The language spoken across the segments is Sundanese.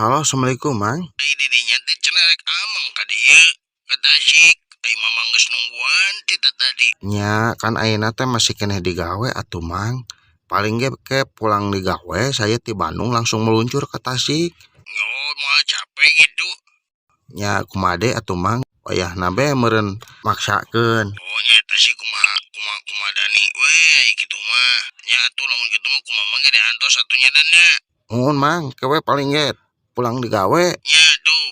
Halo, assalamualaikum, Mang. Ai didinya teh cenah rek ameng ka dieu ka Tasik. Ai mamang geus nungguan ti tadi. Nya, kan ayeuna teh masih keneh digawe atuh, Mang. Paling ge ke pulang digawe saya ti Bandung langsung meluncur ke Tasik. Yo, moal capek gitu. Nya kumaha deui atuh, Mang. Wayahna be meureun maksakeun. Oh, nya eta sih kumaha kumaha kumaha Dani we kitu mah. Nya atuh lamun kitu mah ku mamang ge diantos atuh nya Dan nya. Muhun, Mang, ke we paling ge pulang digawe. Nya atuh.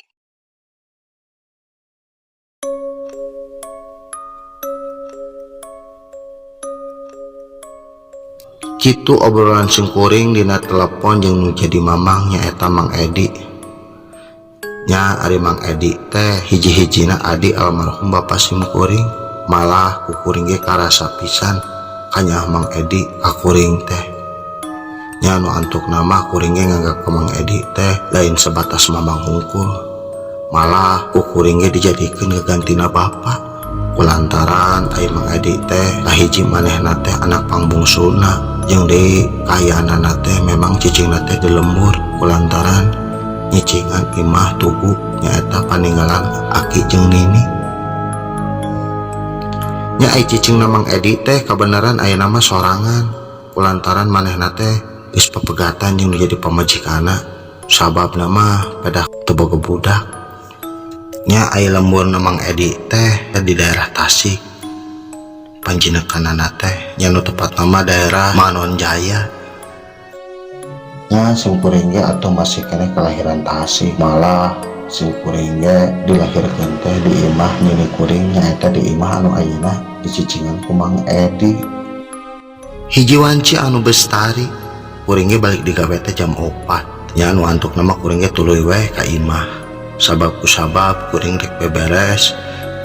Kitu obrolan simkuring dina telepon jeung nu jadi mamang nyaeta Mang Edi. Nya ari Mang Edi teh hiji-hijina adi almarhum bapa simkuring, malah ku kuring ge karasa pisan kanyaah Mang Edi ka kuring teh. Nya nu antukna mah kuring ge nganggap ka Mang Edi teh lain sebatas mamang hungkul, malah ku kuring ge dijadikeun gagantina bapa. Kulantaran ai Mang Edi teh kahiji manehna teh anak pangbungsuna jeung deui kaayaanana teh memang cicingna teh di lembur kulantaran nyicingan imah tugu nyaeta paninggalan aki jeung nini. Nya ai cicingna Mang Edi teh kabeneran ayeuna mah sorangan kulantaran manehna teh geus pepegatan jeung nu jadi pamajikanna, sababna mah pedah teu boga budak. Nya ai lemburna Mang Edi teh di daerah Tasik. Panjinekanana teh nya nu tepatna mah daerah Manonjaya. Nya simkuring ge atuh masih keneh kelahiran Tasik, malah simkuring ge dilahirkeun teh di imah nini kuring nyaeta di imah anu ayeuna dicicingan ku Mang Edi. Hiji wanci anu bestari, kuring ge balik digawe teh jam 4. Nya anu antukna mah kuring ge tuluy weh ka imah. Sabab ku sabab kuring rek beberes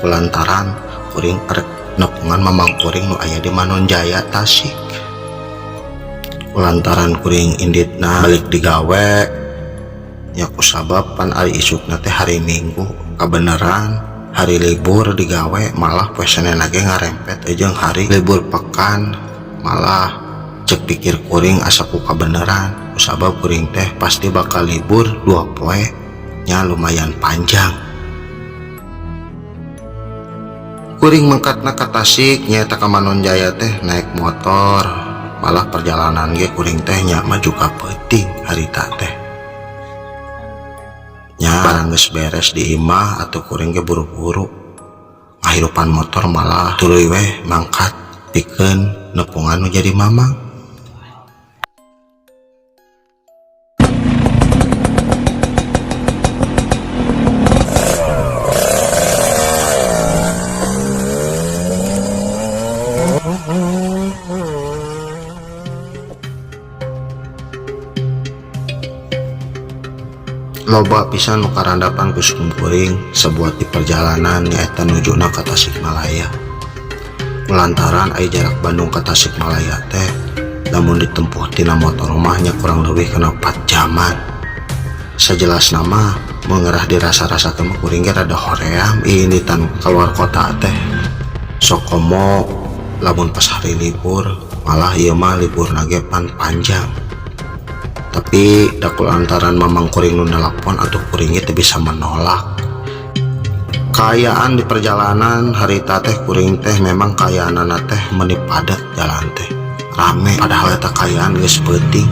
kulantaran kuring rek nepungan mamang kuring nu aya di Manonjaya Tasik. Kulantaran kuring inditna balik digawe nya ku sabab pan ari isukna teh hari Minggu, kabeneran hari libur digawe malah poe Senin ge ngarempet jeung hari libur pekan. Malah cek pikir kuring asa ku kabeneran ku sabab kuring teh pasti bakal libur 2 poe, nya lumayan panjang. Kuring mangkatna ka Tasik nyaeta ka Manonjaya teh naik motor, malah perjalanan ge kuring teh nya mah juga peuting harita teh. Nya barang geus beres di imah atuh kuring ge buru-buru ngahirupan motor malah tuluy weh mangkat pikeun nepungan nu jadi mamang. Loba pisan nu karandapan ku simkuring sabuat di perjalanan nyaeta nujuna ka Tasikmalaya. Kulantaran ai jarak Bandung ka Tasikmalaya teh lamun ditempuh tina motor mah nya kurang leuwih kana 4 jaman. Sajelasna mah mengerah dirasa-rasa teh mah kuring ge rada hoream ini tan keluar kota teh. Sok komo lamun pas hari libur, malah ieu mah liburna ge pan panjang. Tapi da kulantaran mamang kuring nu nelpon atuh kuring ge teu bisa menolak. Kaayaan di perjalanan harita teh kuring teh memang kaayaanana teh meuni padat jalan teh rame, padahal eta kaayaan geus peuting.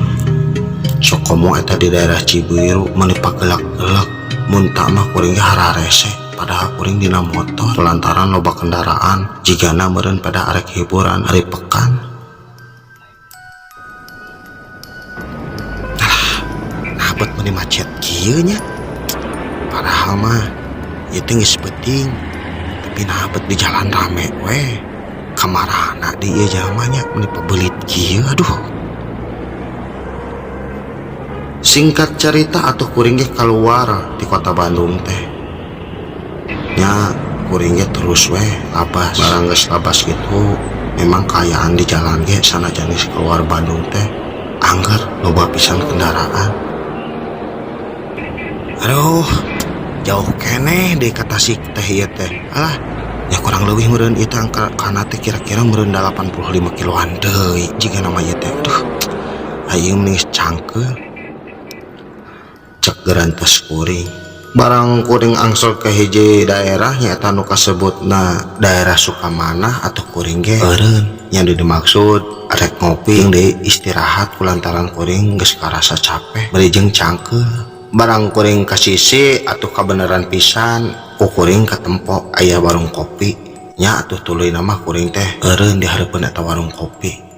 Sok komo eta di daerah Cibiru meuni pagelak-gelak, mun tak mah kuring ge hararese padahal kuring dina motor lantaran loba kendaraan jigana meureun pada arek hiburan hari pekan. Alah, nabet meuni macet kieu nya. Padahal mah ieu teh geus peuting, tapi nabet di jalan rame weh. Kamarana di ieu jalma nya meuni pabelit kieu aduh. Singkat cerita atuh kuring ge keluar di kota Bandung teh. Nya kuring ge terus weh labas. Barang geus labas gitu memang kaayaan di jalan ge sanajan geus keluar Bandung teh angger loba pisan kendaraan. Aduh, jauh keneh deui ka Tasik teh ieu teh. Alah, ya kurang leuwih meureun ieu teh angka kana teh kira-kira meureun 85 kiloan deui jigana mah ieu teh. Aduh, ayeuna mending geus cangkeul. Cek gerantos kuring. Barang kuring angsal ke hiji daerah nyaeta nu kasebutna daerah Sukamanah atau kuring ge eureun nya dimaksud arek ngopi jeung deui istirahat kulantaran kuring geus karasa capek bari jeung cangkeul. Barang kuring ka sisi atuh kabeneran pisan ku kuring katempo aya warung kopi nya atuh tuluy mah kuring teh eureun di hareupeun eta warung kopi.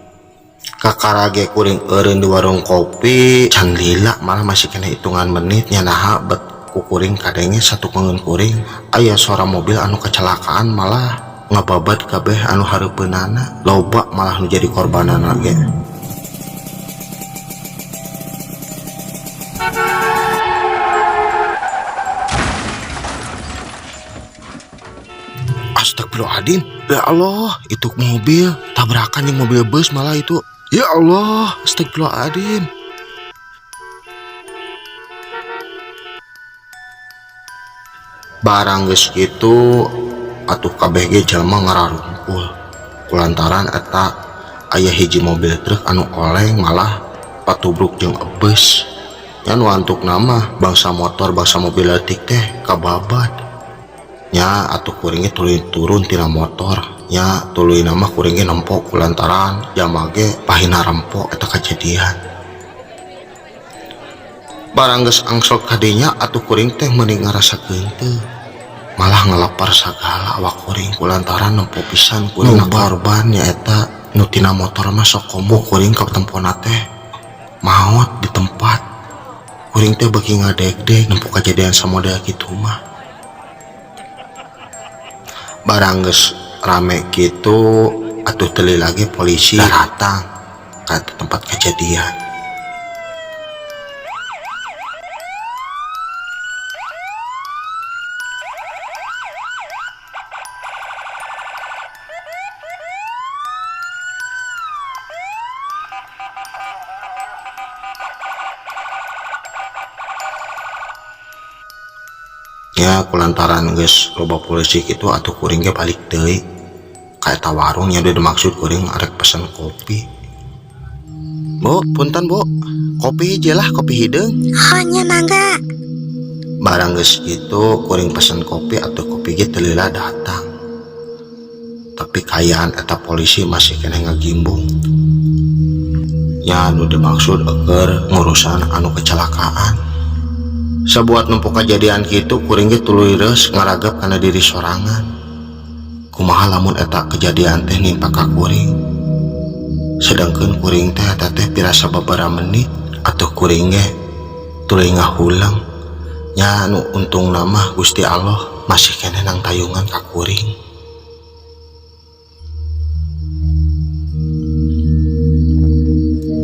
Kakara ge kuring eureun di warung kopi can lila malah masih kena hitungan menit nya naha bet ku kuring kadenge satukengeun kuring aya suara mobil anu kecelakaan malah ngababat kabeh anu hareupeunana loba malah nu jadi korbanana ge. Astagfirullahaladzim, ya Allah, itu mobil tabrakan yang mobil bus malah itu. Ya Allah, astagfirullahaladzim. Barang geus kitu atuh kabeh ge jalma ngararumpul kulantaran eta aya hiji mobil truk anu oleng malah patubruk jeung bus. Nya nu antukna mah bangsa motor bangsa mobil leutik teh kababat. Nya atuh kuring ge tuluy turun tina motor. Nya tuluy mah kuring ge nempo kulantaran jalma ge pahina rempo eta kejadian. Barang geus angsel kadinya atuh kuring teh meuni ngarasa geunteung. Malah ngelepar sagala awak kuring kulantaran nempo pisan kuring korban nyaeta nu tina motor mah sok komo kuring katempona teh maot di tempat. Kuring teh beuki ngadegdeg nempo kejadian samodel kitu mah. Barang geus rame kitu atuh teu lagi polisi datang ka tempat kejadian. Ya kulantaran geus loba polisi kitu atuh kuring ge balik deui ka eta warung nya dimaksud kuring arek pesen kopi. Bu, punten Bu, kopi hiji lah, kopi hideung. Oh nya mangga. Barang geus kitu kuring pesen kopi atuh kopi ge teu lila datang. Tapi kayaan eta polisi masih keneh ngagimbung. Nya nu dimaksud eueur ngurusan anu kecelakaan. Sabuat nempo kejadian kitu kuring ge tuluy reus ngaragap kana diri sorangan. Kumaha lamun eta kejadian teh nimpa ka kuring. Sedangkeun kuring teh eta teh pirasa babaraha menit atuh kuring ge tuluy ngahuleng. Nya nu untungna mah Gusti Allah masih keneh nang tayungan ka kuring.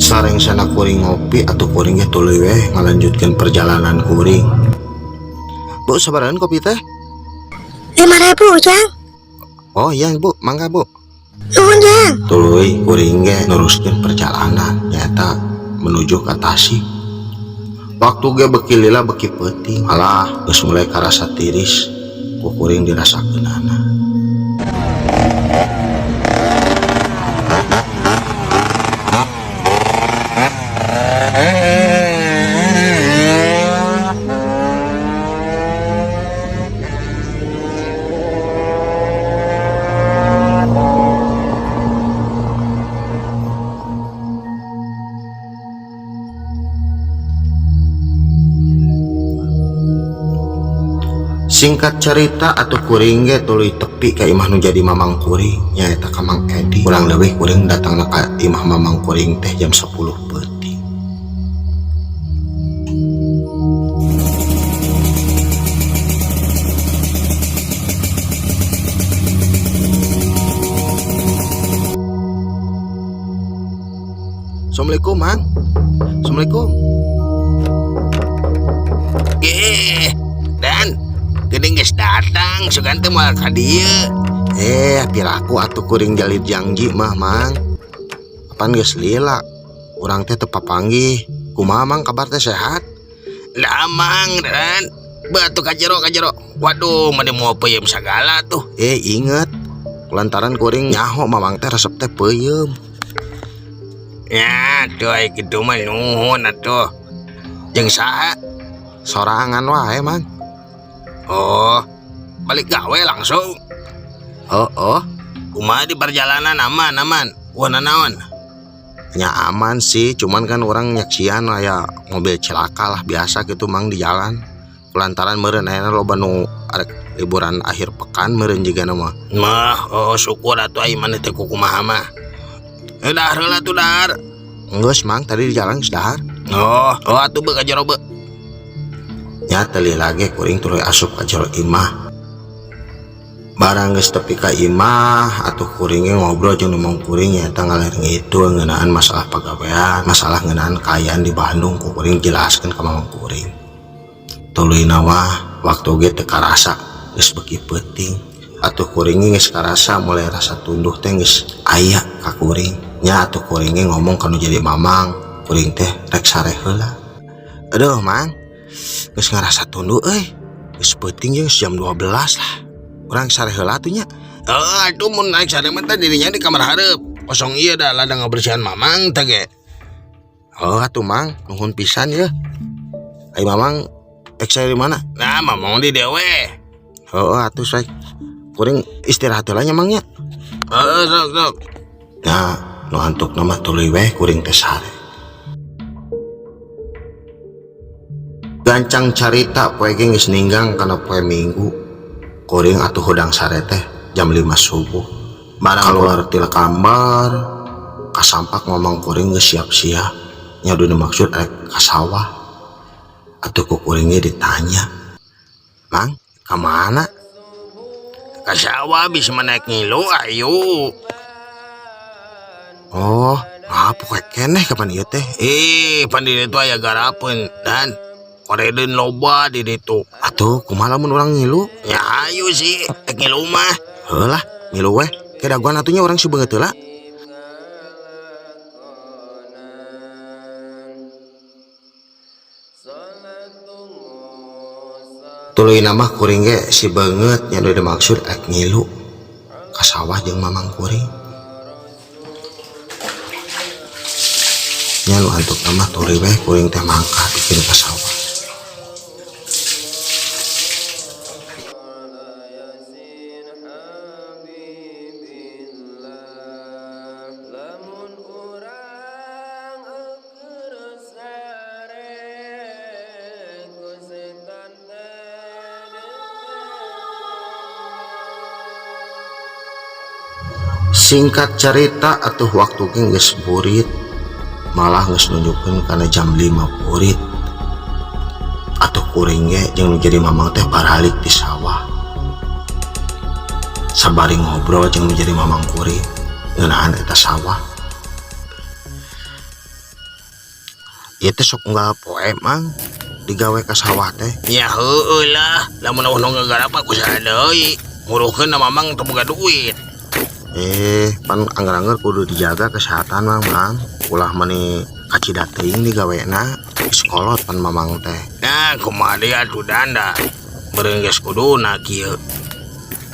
Sarengsana kuring ngopi atuh kuring ge tuluy weh ngalanjutkeun perjalanan kuring. Bu, sabarahan kopi teh? 5.000, Jang. Oh iya Bu, mangga Bu. Nuhun, Jang. Tuluy kuring ge neruskeun perjalanan nyaeta menuju ka Tasik. Waktu ge beuki lila beuki peuting, malah geus mulai karasa tiris ku kuring dirasakeunana. Singkat cerita atuh kuring ge tuluy tepi ka imah nu jadi mamang kuring nyaeta ka Mang Edi. Kurang leuwih kuring datangna ka imah mamang kuring teh jam 10 peuting. Assalamualaikum, Mang. Assalamualaikum. Dan geuning geus datang sugan teh moal ka dieu. Piraku atuh kuring jalid janji mah, Mang. Apan geus lila. Urang teh teu papanggih. Kumaha Mang kabar teh sehat? Lah Mang, Dan. Batu ka jero ka jero. Waduh, mani moal peuyeum sagala tuh. Inget. Kulantaran kuring nyaho Mamang teh resep teh peuyeum. Ya, tuh ai kitu mah nuhun atuh. Jeung saha? Sorangan wae, Mang. Oh, balik gawe langsung. Oh. Kumaha di perjalanan aman aman. Wah nanaon? Nya aman sih, cuman kan urang nyaksian aya mobil celaka lah biasa gitu, Mang, di jalan. Kulantaran meureun ayeuna loba nu arek liburan akhir pekan meureun jigana mah. Mah, oh syukur atuh ai maneh teh kukumaha mah. Eh dahar heula tuh dahar. Geus, Mang, tadi di jalan geus dahar. Oh, oh atuh beuh ka jero beuh. Nya teu lagi kuring tuluy asup ka jero imah. Barang geus tepi ka imah atuh kuring ge ngobrol jeung mamang kuring nyaeta ngaler ngidul ngeunaan masalah pagawean, masalah ngeunaan kaayaan di Bandung ku kuring jelaskeun ka mamang kuring. Tuluyna mah waktu ge teu karasa geus beuki peuting. Atuh kuring ge geus karasa mulai rasa tunduh teh geus aya ka kuring. Nya atuh kuring ge ngomong ka nu jadi mamang, kuring teh rek sare heula. Aduh, Mang, geus ngarasa tunduh euy. Geus peuting jeung jam 12 lah. Urang sare heula atuh nya. Heeh, atuh mun naik sare mah teh dirinya di kamar hareup. Kosong ieu da ladang ngabersihan mamang teh ge. Oh atuh Mang, nuhun pisan yeuh. Ai mamang rek sare di mana? Nah, mamang di dieu we. Heeh atuh sae. Kuring istirahat heula nya Mang nya. Heeh, sok sok. Nya nu antukna mah tuluy we kuring teh sare. Gancang carita poe ge geus ninggang kana poe Minggu. Kuring atuh hudang sare teh jam 5 subuh. Barang keluar ti kamar, kasampak mamang kuring geus siap-siap. Nya udah dimaksud rek ka sawah. Atuh ku kuring ge ditanya, "Mang, ka mana?" Ka sawah bisa mah naik ngilu ayo. Oh, apa poe keneh kapan ieu teh? Eh, pan di ditu aya garapeun dan koredeun loba di ditu. Atuh kumaha lamun urang ngilu? Ya ayo sih, rek ngilu mah. Heuh lah, ngilu weh. Ke dagoan atuh nya urang si beungeut heula. Tuluyna mah kuring ge si beungeut nya nu dimaksud rek ngilu ka sawah jeung mamang kuring. Nya nu antukna mah tuluy weh kuring teh mangkah bikin ka sawah. Singkat cerita atuh waktu ge geus burit, malah geus nunjukkeun kana jam 5 burit. Atuh kuring ge jeung nu jadi mamang teh baralik di sawah. Sabari ngobrol jeung nu jadi mamang kuring ngeunaan eta sawah. Ieu teh sok unggal poe Mang digawe ka sawah teh. Ya heueuh lah, lamun eueuh nu ngagarap ku saha deui. Nguruhkeun mamang teu boga duit. Pan angger-angger kudu dijaga kesehatan Mang, Mang. Ulah meuni kacida teuing digawena, geus kolot pan mamang teh. Nah, kumaha deui atuh danda. Meureun geus kuduna kieu.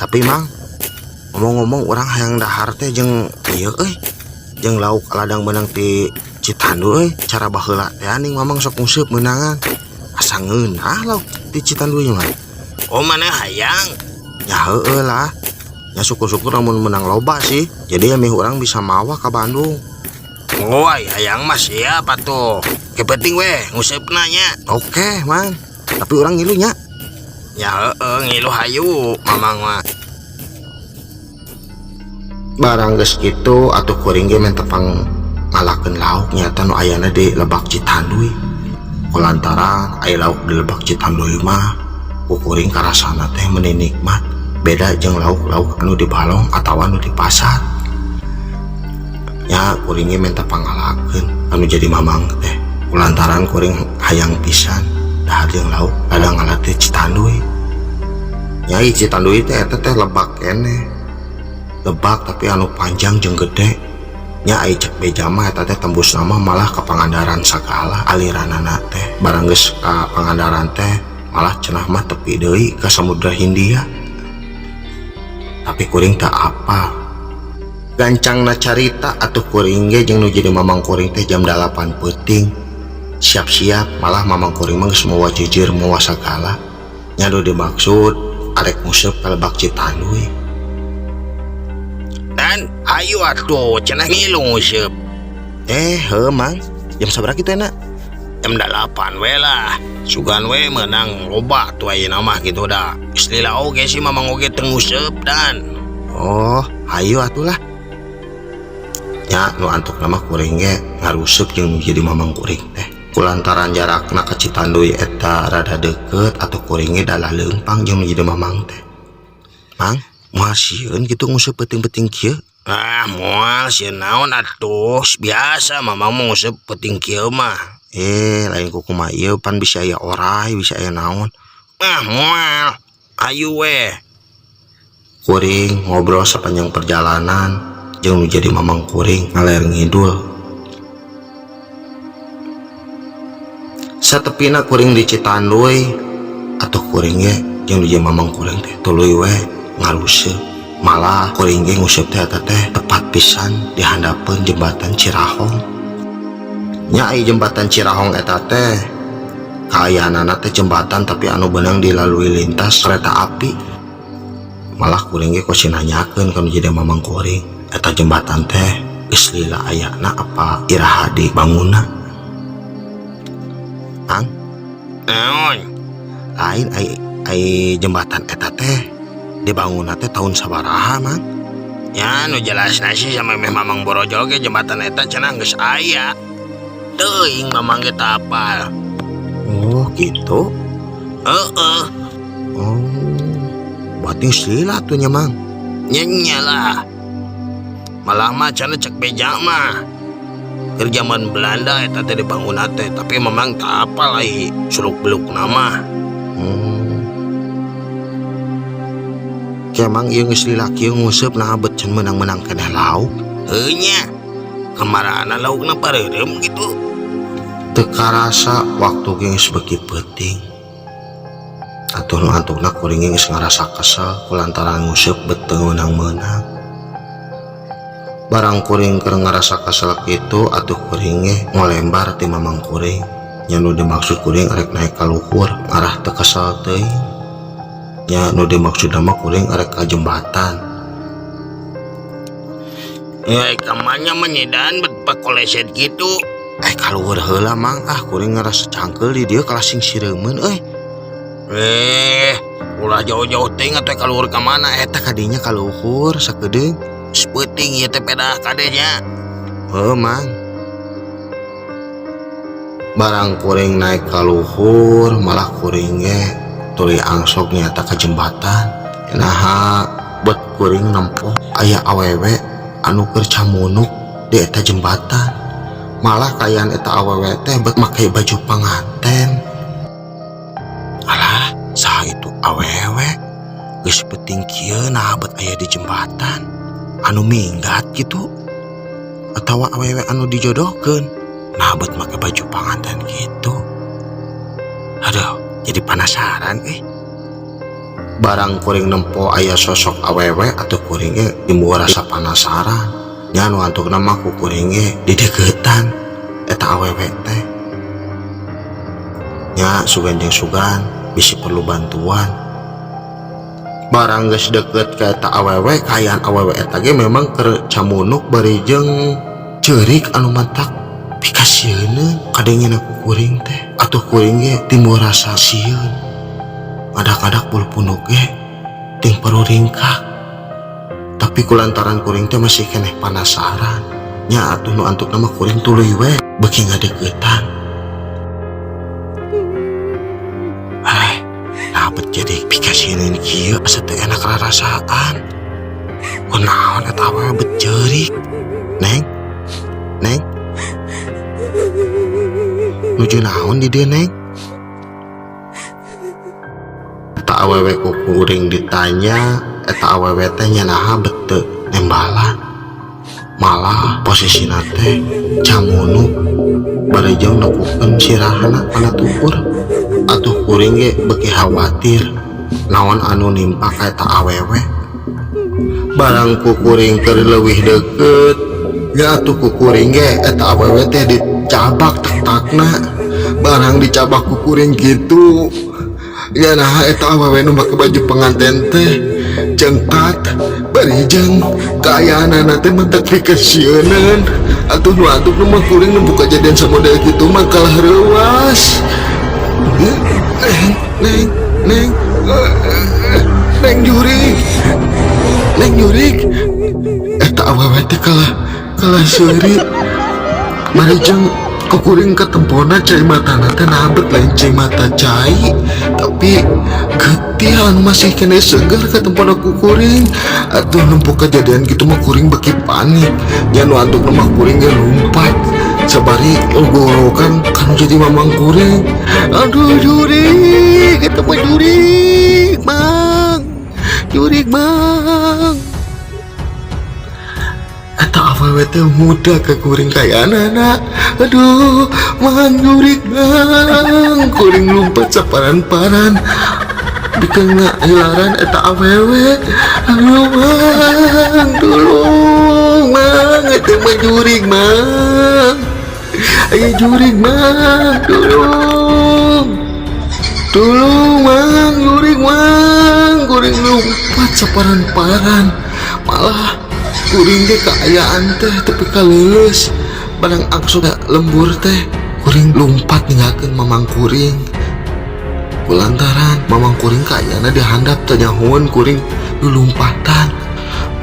Tapi Mang, ngomong-ngomong urang hayang dahar teh jeung ieu euy, jeung lauk ladang beunang ti Citandu euy, cara baheula teh aning mamang sok nguseup meunangan. Asa ngeunah lauk ti Citandu ieu mah. Oh, maneh hayang? Ya heueuh lah. Ya syukur-syukur lamun menang loba sih. Jadi ya mih urang bisa mawa ka Bandung. Oh, hayang mah siap atuh. Ke penting weh nguseupna nya. Oke, Mang. Tapi urang ngilu nya. Ya heueuh ngilu hayu mamang mah. Barang geus kitu atuh kuring ge menta pang ngalakeun lauk nyata nu ayana di Lebak Citanduy. Kulantaran aya lauk di Lebak Citanduy mah ku kuring karasana teh meuni nikmat. Beda jeung lauk-lauk anu di balong atawa anu di pasar. Nya kuring ge menta pangalakeun anu jadi mamang teh. Kulantaran kuring hayang pisan dahar jeung lauk ladang ngalat di Citanduy. Nya ieu Citanduy teh eta teh lebak keneh. Lebak tapi anu panjang jeung gede. Nya ai cek beja mah eta teh tembusna mah malah ka Pangandaran sagala aliranana teh. Barang geus ka Pangandaran teh malah cenah mah tepi deui ka Samudra Hindia. Tapi kuring tak apa. Gancangna carita atuh kuring ge jeung nu jadi mamang kuring teh jam 8 peuting. Siap-siap, malah mamang kuring mah geus mawa jeujeur, mawa sagala nya. Nu dimaksud arek nguseup ka Lebak Citanduy. Dan ayo atuh, cenah ngilu nguseup. Eh, heuh, Mang, jam sabaraha kitu enak? Jam 8 we lah. Sugan we menang loba tuh ayeuna mah gitu dah. Geus lila oge sih mamang oge teu nguseup, Dan. Oh, ayo atuh lah. Nya, nu antuk nama kuring ge ngaruseup jeung nu jadi mamang kuring teh. Kulantaran jarakna ka Citanduy eta rada deket, atuh kuring ge dalah leumpang jeung nu jadi mamang teh. Mang, moal sieun kitu nguseup peuting-peuting kieu? Ah, moal sieun naon atuh, biasa mamang mah nguseup peuting kieu mah. Eh, lain ku kumaha ieu, pan bisa aya orai, bisa aya naon. Ah, moal. Ayo we. Kuring ngobrol sepanjang perjalanan jeung nu jadi mamang kuring ngaler ngidul. Satepina kuring di Citanduy, atuh kuring ge jeung nu jadi mamang kuring teh tuluy we ngaruseup. Malah kuring ge nguseup teh eta teh tepat pisan di handapeun jembatan Cirahong. Nya, ai jembatan Cirahong eta teh kaayaanana teh jembatan, tapi anu beunang dilalui lintas kereta api. Malah kuring ge kos nanyakeun ka nu jadi mamang kuring, eta jembatan teh geus lila ayana apa iraha dibangunna, Mang? Naon? Lain, ai ai jembatan eta teh dibangunna teh tahun sabaraha, Mang? Ya, nu jelasna sih sama meh mamang borojol ge jembatan eta cenah geus aya. Teuing mamang ge teu apal. Oh, gitu. Heeh. Oh, berarti geus lila tuh nya, Mang? Nya nya lah. Malah mah cenah cek beja mah keur zaman Belanda eta teh dibangunna teh, tapi mamang teu apal ai suluk belukna mah. Ke, Mang, ieu geus lila kieu nguseup, naha bet can meunang-meunang keneh lauk? Heuh nya. Kamarana laukna pareureum gitu. Teu karasa waktu ge geus beuki peuting. Atuh nu antukna kuring ge geus ngarasa kesel kulantaran nguseup bet teu meunang-meunang. Barang kuring keur ngarasa kesel kitu, atuh kuring ge ngolembar ti mamang kuring. Nya, nu dimaksud kuring arek naik ka luhur ngarah teu kesel teuing. Nya, nu dimaksud mah kuring arek ka jembatan. Eh, kamanya menyedan bet pakoleset gitu. Eh, kaluhur heula, Mang. Ah, kuring ngarasa cangkeul di dieu, kalah sing sireumeun euy. Eh, ulah jauh-jauh teuing atuh, kaluhur ka mana? Eta kadinya ka luhur sakedeung. Sepeuting ieu teh pedah kade nya. Heuh, Mang. Barang kuring naik ka luhur, malah kuring ge tuluy angsok nyata ka jembatan. Naha bet kuring nempo aya awewe anu keur camunuk di eta jembatan. Malah kaayaan eta awewe teh bet make baju panganten. Alah, saha itu awewe? Geus peuting kieu naha bet aya di jembatan? Anu minggat gitu? Atawa awewe anu dijodohkeun? Naha bet make baju panganten gitu? Aduh, jadi penasaran eh. Barang kuring nempo aya sosok awewe, atuh kuring ge timbul rasa penasaran. Nya, nu antukna mah ku kuring ge dideukeutan eta awewe teh. Nya, sugan jeung sugan bisi perlu bantuan. Barang geus deket ka eta awewe, kaayaan awewe eta ge memang keur camunuk bari jeung ceurik anu matak pikasieun kadengena ku kuring teh. Atuh kuring ge timbul rasa sieun. Ngadak-ngadak bulu punduk ge ting paruringkak. Tapi kulantaran kuring teh masih keneh penasaran. Nya, atuh nu antukna mah kuring tuluy we beuki ngadeuketan. Eh, naha bet jadi pikasieun kieu, asa teu enak rarasaan. Kunaon eta awewe bet ceurik? Neng? Neng? Nuju naon di dieu, Neng? Eta awewe ku kuring ditanya, eta awewe teh nya naha bet teu nembalan. Malah posisina teh camunuk bari jeung nekukeun sirahna kana tukur. Atuh kuring ge beuki khawatir naon anu nimpa ka eta awewe. Barang ku kuring keur leuwih deukeut, nya atuh ku kuring ge eta awewe teh dicabak tektakna. Barang dicabak ku kuring gitu ya, nah eta awewe nu make baju pengantin teh jengkat bari jeung kaayaanana teh matak pikasieuneun. Atuh nu atuh nu mah kuring nu buka kejadian samodel kitu mah kalah reuas. Neng, neng, neng, neng jurig, neng jurig. Eta awewe teh kalah kalah seuri. Mari jeung ku kuring ketempona cai matana teh nabet, lain cai mata cai, tapi getih anu masih keneh seger ketempona ku kuring. Atuh nempo kejadian gitu mah kuring beki panik nya. Nu antuk mah kuring ge lumpat sabari gorokan kan jadi mamang kuring. Aduh, jurig, eta mah jurig, Mang, jurig, Mang. Eta awewe teh muda ke kuring kayak anak. Aduh, Mang, jurig, Mang. Kuring lompat saparan-paran bikin hilaran eta awewe. Aduh, Mang, tolong, Mang, eta mah jurig, Mang. Ayo jurig, Mang, tolong, tolong, Mang, jurig, Mang. Kuring lompat saparan-paran, malah kuring ge kaayaan teh tapi kaleuleus. Barang angsug lembur teh kuring lompat ninggalkeun mamang kuring, kulantaran mamang kuring kaayana dihandap teh nyahoeun kuring lulumpatan.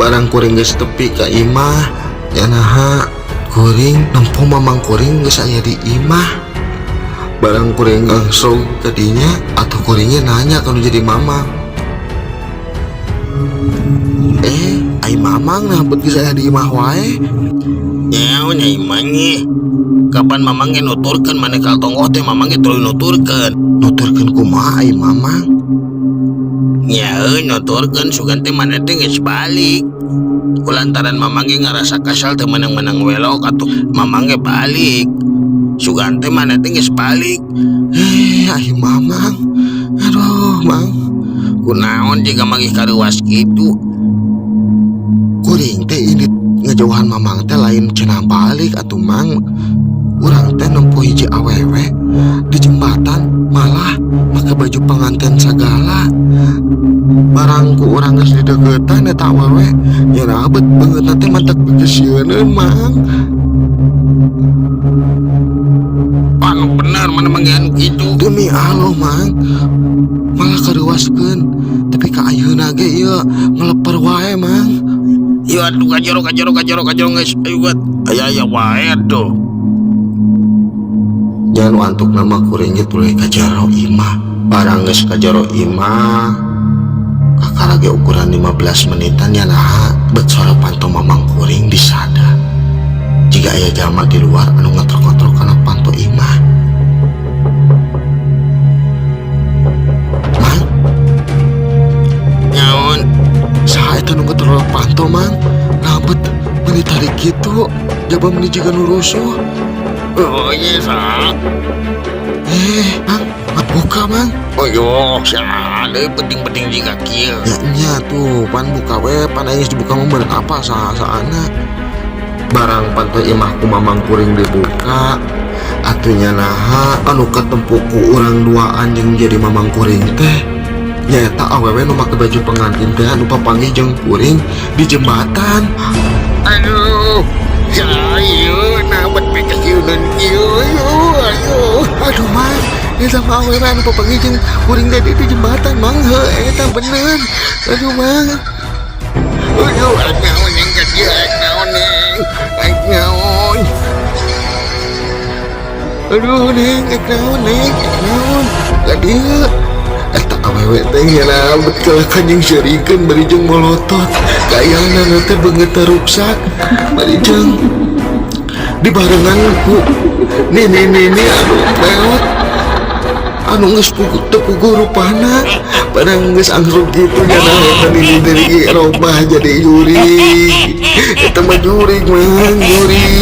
Barang kuring geus tepi ka imah ya, naha kuring nempo mamang kuring geus aya di imah. Barang kuring langsung tadinya atau kuringnya nanya kalau jadi mamang, eh, ai mamang nah bet geus aya di imah wae. Nyaho nya imahnya. Kapan mamang ge nuturkeun maneh ka tonggoh teh, mamang ge tuluy nuturkeun. Nuturkeun kumaha ai mamang? Nya euy, nuturkeun sugan teh maneh teh geus balik. Kulantaran mamang ge ngarasa kesal teu meunang-meunang welok, atuh mamang ge balik. Sugan teh maneh teh geus balik. Eh, ai mamang, aduh, Mang. Kunaon jiga manggih kareuwas kitu? Kuring teh ini ngejauhan mamang teh lain cenah balik atuh, Mang. Urang teh nempo hiji awewe di jembatan, malah make baju pengantin segala. Barang ku urang geus dideukeutan eta awewe nya rabet beungeutna teh matak pikasieun, Mang. Anu bener mana manggihan kitu? Demi Allah, Mang, malah kareuwaskeun tapi ka ayeuna ge ieu ngeleper wae, Mang. Ieu atuh kajero kajero kajero kajero geus, ayo buat. Aya aya wae atuh. Nya nu antuk nama kuring ge tuluy ka jero imah. Barang geus ka jero imah kakara ge ukuran 15 menitan ya, nah bet sora panto mamang kuring disada jiga aya jalma di luar anu ngetrok-ngetrok kana panto imah. Mang. Nyaon? Saha eta nu ngetrok panto, Mang? Nabet meuni tarik kitu, jaba meuni jiga nu rusuh. Oh iya, sa. Eh, Mang, buka, Mang. Oh yo, saha deui penting-penting jiga kieu. Ya nya tuh pan buka we, pan aing geus dibuka mah meureun apa saha saana. Barang panto imah ku mamang kuring dibuka atuh nya, naha anu katempo ku urang duaan jeung jadi mamang kuring teh nyaeta awewe nu make baju pengantin teh anu papanggih jeung kuring di jembatan. Aduh, saha nah bet pikasieuneun kieu, ayo ayo. Aduh, Mang, eta mah awewe anu papanggih jeung kuring tadi di jembatan, Mang. Heuh, eta bener. Aduh, Mang. Aduh, aing naon yang ka dieu, aing naon neng, aing naon. Aduh, neng, aing naon, neng, aing naon ka dieu? Eta awewe teh nya bet kalah kanjeng seurikeun bari jeung molotot, kaayana teh beungeut ruksak bari jeung dibarengan ku nini-nini anu peot anu geus teu puguh rupana. Padahal geus angsug kitu nya, nah eta nini dari robah jadi jurig. Eta mah jurig, Mang, jurig,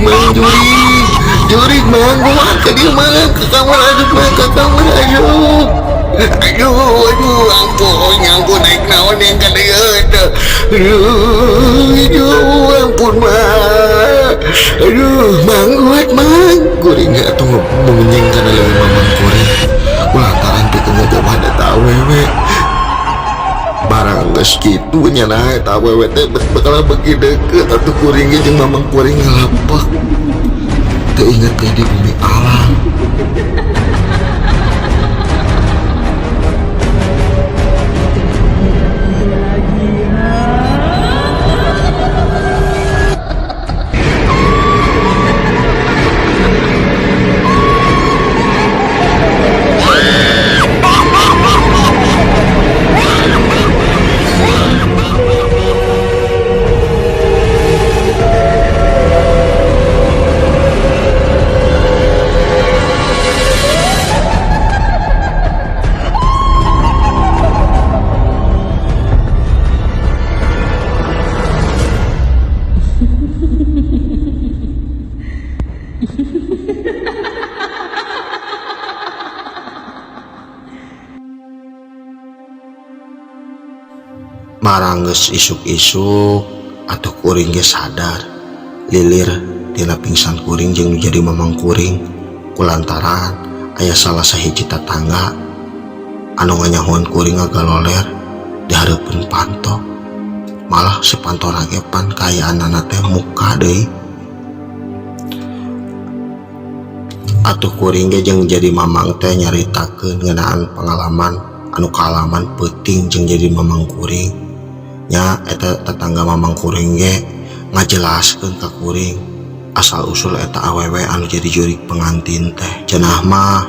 Mang, jurig, jurig, Mang. Kumaha ka dieu, Mang? Ke kamar aduh, Mang, ke kamar aduh. Aduh, aduh, ampun, ampun, aing naon yang ka dieu teh. Aduh, aduh, ampun, Mang. Aduh, Mang, kuat, Mang. Kuring atuh mengenyeng kana leuweung mamang kuring kulantaran pikeun ngajauhan eta awewe. Barang geus kitu nya, nah, eta awewe teh bakal beuki deukeut atuh. Kuring ge jeung mamang kuring ngalapak teu inget teh di bumi alam. Barang geus isuk-isuk atuh kuring ge sadar lilir tina pingsan kuring jeung nu jadi mamang kuring, kulantaran aya salah sahiji tatangga anu nganyahoan kuring ngagaloler di hareupeun panto. Malah si pantona ge pan kaayaanana teh muka deui. Atuh kuring ge jeung jadi mamang teh nyaritakeun ngeunaan pengalaman anu kaalaman peuting jeung jadi mamang kuring nya. Eta tetangga mamang kuring ge ngajelaskeun ka kuring asal usul eta awewe anu jadi jurig pengantin teh. Cenah mah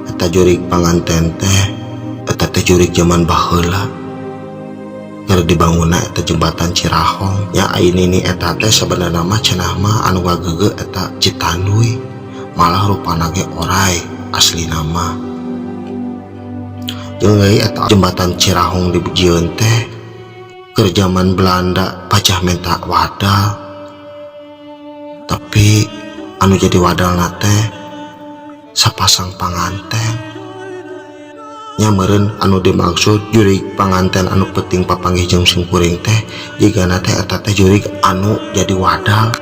eta jurig pengantin teh, eta teh jurig zaman baheula keur dibangunna eta jembatan Cirahong nya. Ai nini eta teh sebenarnya mah cenah mah anu ngageugeut eta Citanduy, malah rupana ge orai aslina mah. Jeung deui eta jembatan Cirahong dijieun teh keur zaman Belanda pajah minta wadal, tapi anu jadi wadalna teh sapasang panganten nya. Meureun anu dimaksud jurig panganten anu penting papanggih jeung simkuring teh jigana teh eta teh jurig anu jadi wadal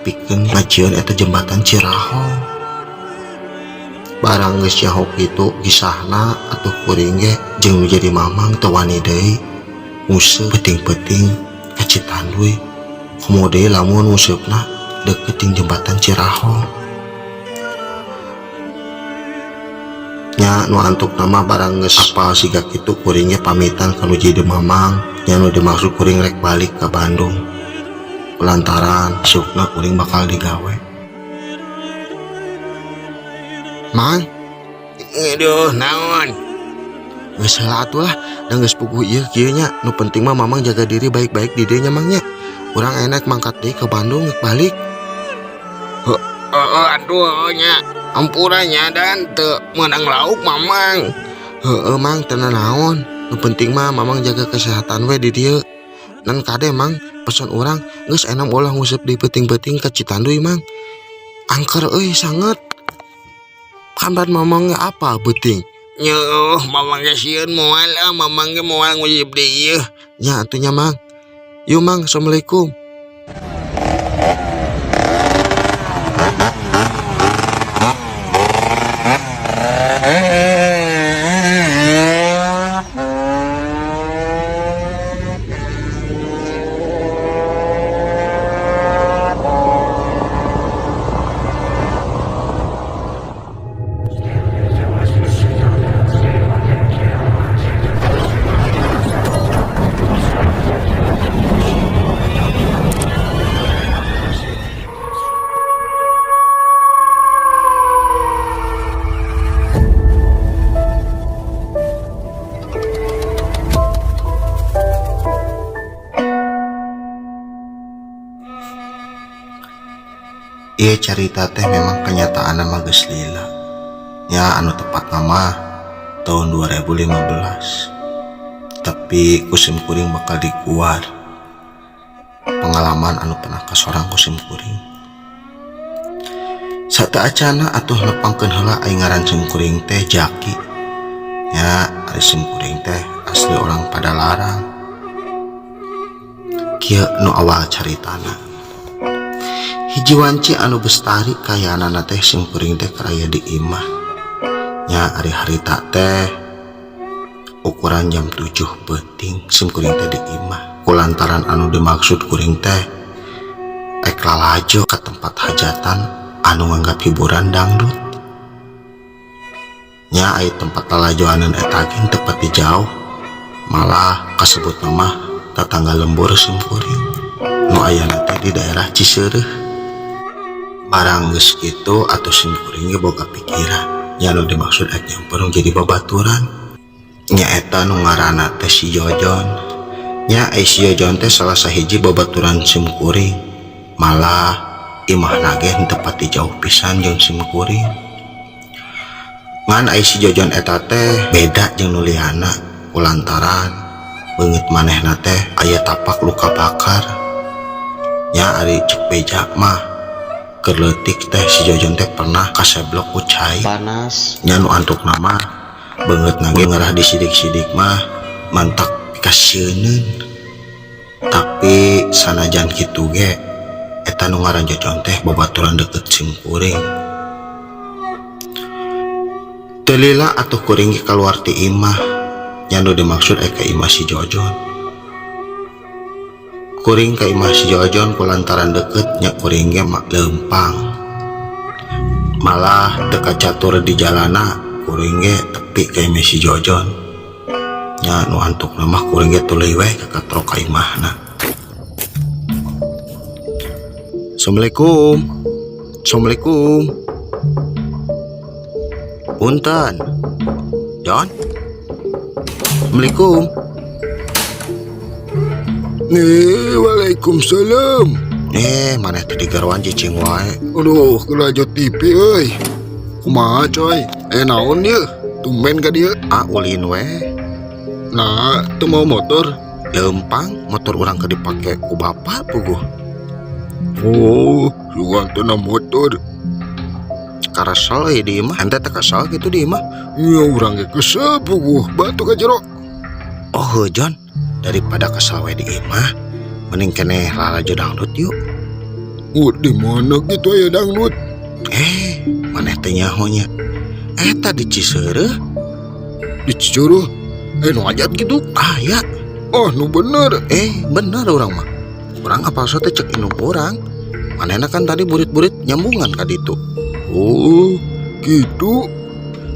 pikeun ngajieun eta jembatan Cirahong. Barang geus nyaho kitu kisahna, atuh kuring ge jeung nu jadi mamang teu wani deui nguseup peuting-peuting ka Citanduy, komo deui lamun nguseupna deukeut jeung jembatan Cirahong nya. Nu antukna mah barang geus apal siga kitu, kuring ge pamitan ka nu jadi mamang nya. Nu dimaksud kuring rek balik ka Bandung lantaran isukna kuring bakal digawe, Mang. Aduh, naon? Geus heula atuh lah, da geus puguh ieu kieu nya. Nu penting mah mamang jaga diri baik-baik di dieu nya, Mang, nya. Urang enak mangkat deui ke Bandung, rek balik. Heeh atuh nya. Ampura nya dan teu meunang lauk mamang. Heeh, Mang, teu nanaon. Nu penting mah mamang jaga kesehatan we di dieu. Nan kade, Mang, pesan urang geus enam ulah nguseup di peuting-peuting ka Citanduy, Mang. Angker euy sanget. Kan mamang ge apa beuting? Nyeuh, mamang ge sieun moal ah, mamang ge moal nguseup deui ieu. Nya atuh nya, Mang. Yuk, Mang, assalamualaikum. Ieu carita teh memang kenyataan mah geus lila nya, anu tepat mah tahun 2015, tapi ku sim kuring bakal dikuar pengalaman anu pernah kasorang ku sim kuring. Sateuacana atuh nepangkeun heula, ai ngaran sim kuring teh Jaki nya. Ari sim kuring teh asli orang Padalarang. Kieu nu awal caritana. Hiji wanci anu bestari kayaanana teh sim kuring teh keur aya di imah. Nya ari harita teh ukuran jam 7 peuting sim kuring teh di imah. Kulantaran anu dimaksud kuring teh ek lalajo ka tempat hajatan anu nganggap hiburan dangdut. Nya ai tempat lalajoanan eta ge teu pati jauh, malah kasebutna mah tatangga lembur sim kuring nu ayana teh di daerah Ciseureuh. Barang geus kitu atuh sim kuring ge boga pikiran, nya nu dimaksud ek nyamper nu jadi babaturan. Nyaeta nu ngaranna teh si Jojon. Nya ai si Jojon teh salah sahiji babaturan sim kuring, malah imahna ge henteu pati jauh pisan jeung sim kuring. Ngan ai si Jojon eta teh beda jeung nu liana kulantaran beungeut manehna teh aya tapak luka bakar. Nya ari cek beja mah keur leutik teh si Jojon teh pernah kaseblok ku cai. Panas. Nya nu antukna mah beungeutna ge ngarah disidik-sidik mah mantak pikasieuneun. Tapi sanajan kitu ge eta nu ngaran Jojon teh babaturan deukeut sim kuring. Teu lila atuh kuring ge kaluar ti imah, nya nu dimaksud ek ka imah si Jojon. Kuring ka imah si Jojon kulantaran deukeut nya kuring ge mah leumpang. Malah teu kacatur di jalana kuring ge tepi ka imah si Jojon. Nya nu antukna mah kuring ge tuluy we kakatrok ka imahna. Assalamualaikum. Assalamualaikum. Punten. Jon. Assalamualaikum. Nih, waalaikumsalam. Maneh teh digaruan cicing wae. Aduh, lalajo TV euy. Kumaha coy? Naon ieu? Tumben ka dieu. Ah, ulin we. Nah, teu mau motor. Leumpang motor urang keur dipake ku bapak puguh. Oh, sugan teu na motor. Karesel euy di imah. Ente teh kesel kitu di imah. Nya urang ge kesel puguh, batu ka jero. Oh, heuh Jon, daripada kesel we di imah, mending keneh lalajo dangdut yuk. Oh, di mana gitu aya dangdut? Maneh teh nyaho nya. Eta di Ciseureuh. Di Ciseureuh? Nu hajat gitu? Ah, ya. Oh, nu bener. Bener urang mah. Urang apal teh cek indung urang. Manehna kan tadi burit-burit nyambungan ka ditu. Oh, gitu.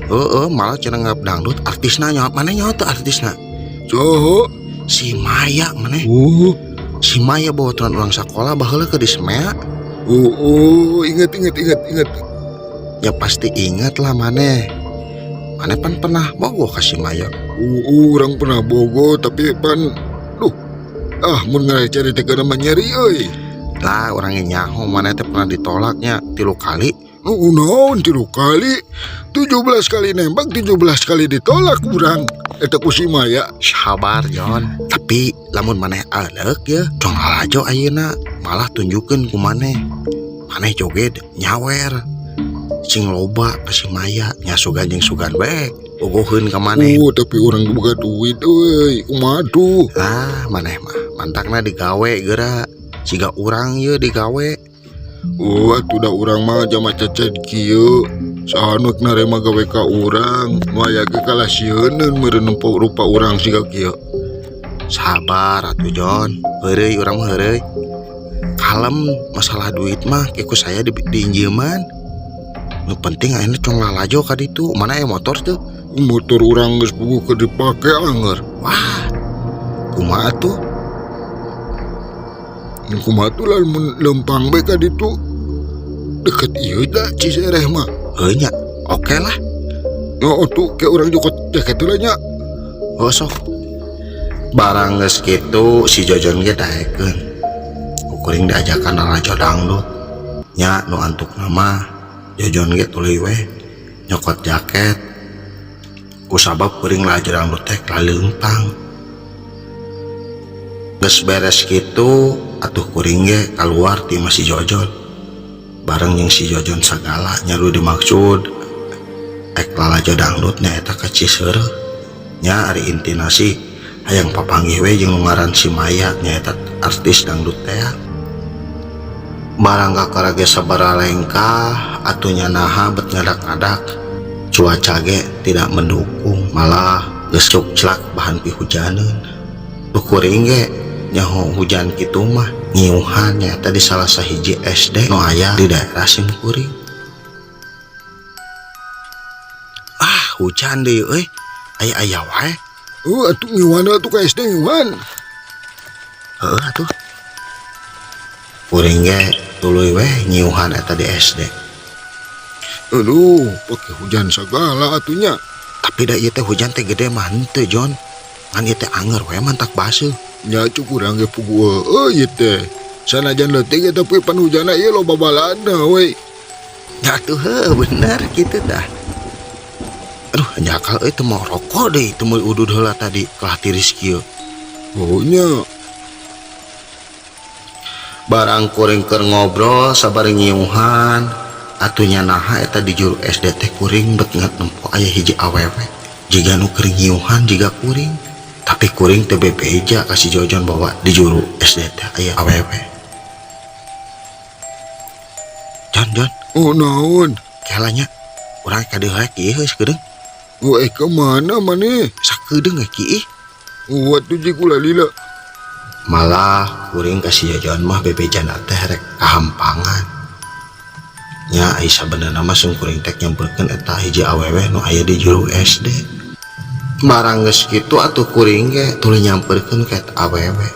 Heeh, malah cenah nganggap dangdut artisna nyaho. Maneh nyaho teu artisna? Saha? Si Maya maneh. Oh. Si Maya babaturan urang sakola baheula keur di SMEA. Oh, oh, ingat, ingat, ingat, ingat. Ya pasti ingat lah maneh. Maneh pan pernah bogoh ka si Maya. Oh, oh, urang pernah bogoh tapi pan duh. Ah, mun ngacaritakeun mah nyeri euy. Lah, urang ge nyaho maneh teh pernah ditolaknya 3 kali. Oh, naon 3 kali? 17 kali nembak, 17 kali ditolak urang. Eta ku si Maya. Sabar, Jon. Tapi lamun maneh aleuk ya, tong lalajo ayeuna, malah tunjukkeun ku maneh. Maneh joget nyawer. Sing loba ka si Maya, nya sugan jeung sugan we. Bogoheun ka maneh. Oh, tapi urang boga duit euy. Kumaha tuh? Lah, maneh mah mantakna digawe geura. Siga urang ye digawe. Oh, atuh da urang mah jama ceced kieu. Saha nu narema gawe ka urang, nu aya ge kalah sieuneun meureun nempo rupa urang siga kieu. Sabar atuh Jon, heureuy urang mah heureuy. Kalem masalah duit mah ke ku saya diinjeuman. Nu penting ayeuna tong lalajo ka ditu. Mana aya motor tuh? Motor urang geus puguh keur dipake anger. Wah, kumaha tuh? Kumaha tuh lah mun lempang bae ka ditu. Deket ieu da Cisereh mah. Heuh nya, oke lah. Oh, tuh ke urang jokot jaket heula nya. Oh, sok. Barang geus kitu si Jojon ge daekeun. Kuring diajakan lalajo dangdut. Nya nu antukna mah Jojon ge tuluy we nyokot jaket. Kusabab kuring lalajo dangdut teh laleumpang. Geus beres kitu atuh kuring ge kaluar ti imah si Jojon. Bareng jeung si Jojon sagala nya nu dimaksud ek lalajo dangdut nya eta ka Ciseureuh. Nya ari intina sih hayang papanggih we jeung nu ngaran si Maya nyaeta artis dangdut teh. Barang kakara ge sabaraha lengkah atuh nya naha bet ngadak-ngadak cuaca ge tidak mendukung malah geus cukclak bahan pihujaneun. Duh kuring ge nyaho hujan kitu mah ngiuhan nyaeta di salah sahiji SD nu aya di daerah sim kuring. Ah hujan deui euy aya-aya wae. Oh atuh ngiuhan atuh ka SD ngiuhan. Heeh atuh. Kuring ge tuluy weh nyiuhan eta di SD. Aduh, pake hujan sagala atuh nya. Tapi da ieu teh hujan teh gede mah henteu Jon. Ngan ieu teh anger we mantak baseuh. Nya cuk urang ge puguh heueuh ieu teh. Sanajan leutik ge tapi pan hujanna ieu loba balana we. Nya atuh heueuh bener kitu tah. Aduh hanjakal euy teu mau rokok deui teu meuli udud heula tadi kalah tiris kieu. Oh nya. Barang kuring keur ngobrol sabari nyiuhan atuh nya naha eta di juru SD teh kuring bet nempo aya hiji awewe jiga nu keur nyiuhan jiga kuring tapi kuring teu bebeja ka si Jojon bahwa di juru SD teh aya awewe. Jon Jon. Oh naon? Kela nya urang ka dieu heula kieu heuh sakedeung. Oh ka mana maneh? Sakedeung we kieu. Oh atuh jeung ulah lila. Malah kuring ka si Jojon mah bebejana teh rek kahampangan. Nya ai sabenerna mah sung kuring teh nyamperkeun eta hiji awewe nu aya di juru SD. Barang geus kitu atuh kuring ge tuluy nyamperkeun ka eta awewe.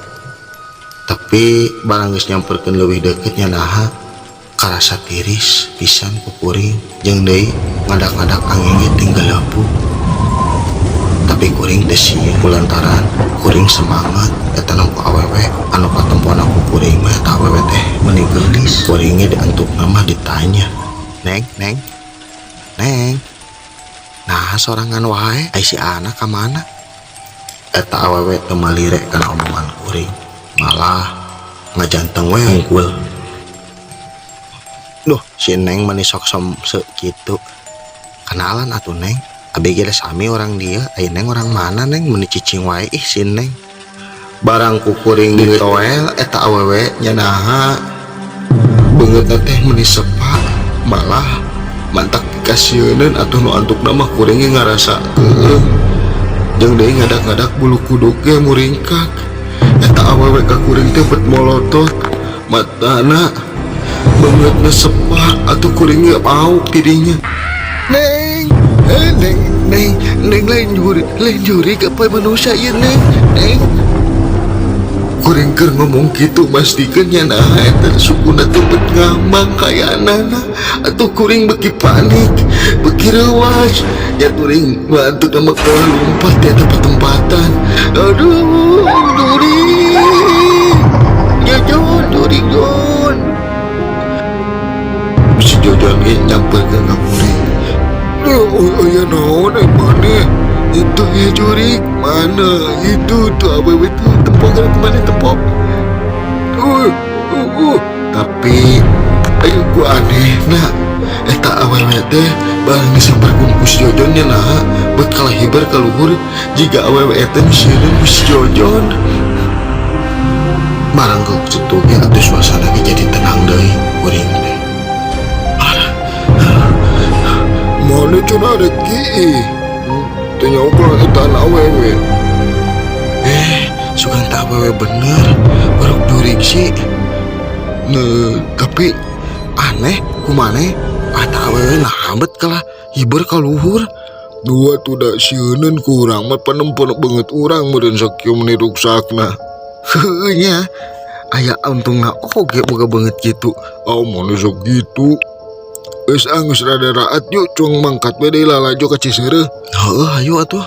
Tapi barang geus nyamperkeun leuwih deukeut nya naha karasa tiris pisan ku kuring jeung deui ngadak-ngadak angin ge tinggal lebu. Tapi kuring teh sieun kulantaran kuring semangat eta nempo awewe anu katempona ku kuring mah eta awewe teh meuni geulis. Kuring ge diantukna mah ditanya, "Neng, Neng. Neng. Nah sorangan wae ai si anak ka mana?" Eta awewe teu malire kana omongan kuring, malah ngajanteng we hungkul. Duh, si Neng mani sok somse kitu. Kenalan atuh Neng. Abi ge sami orang dia, ai Neng orang mana Neng meni cicing wae ih si Neng. Barang ku kuring ditoel eta awewe nya naha beungeutna teh meni sepa malah mantak pikasieuneun atuh nu antukna mah kuring ge ngarasa keueuh. Jeung deui ngadak-ngadak bulu kuduk ge muringkak. Eta awewe ka kuring teh bet molotot matana beungeutna sepa atuh kuring ge pauk tidinya. Neng, Neng, Neng, Neng lain jurig apa manusia ieu Neng, Neng. Kuring keur ngomong kitu mastikeun nya naha eta sukuna teh bet ngambang kayanana atuh kuring beuki panik, beuki reuas. Nya kuring bantu mah kalah lompat di eta patempatan. Aduh, jurig. Ya Jon, jurig Jon. Si Jojon ge nyamperkeun ka kuring. Oh, ya naon ai maneh? Itu ya jurig, mana itu tuh awewe tuh tempok kana mana tempok. Tapi ayo ku aneh na eta awewe teh barang disamperkeun ku si Jojon nya naha bet kalah hiber ka luhur jiga awewe eta nyieun ku si Jojon. Barang ke situ ge atuh suasana ge jadi tenang deui kuring teh. Mana cenah rek kieu? Teu nyaho kana eta awewe. Sugan teh awewe bener, baruk jurig sih. Nah, tapi aneh kumane eta awewe naha bet kalah hiber ka luhur. Dua tuh da sieuneun ku urang mah panempon beungeut urang meureun sakieu meuni ruksakna. Heueuh nya. Aya untungna oge boga beungeut kitu. Oh, mun sok kitu. Geus ah geus rada raat yuk cuang mangkat we deui lalajo ka Ciseureuh. Heueuh hayu atuh.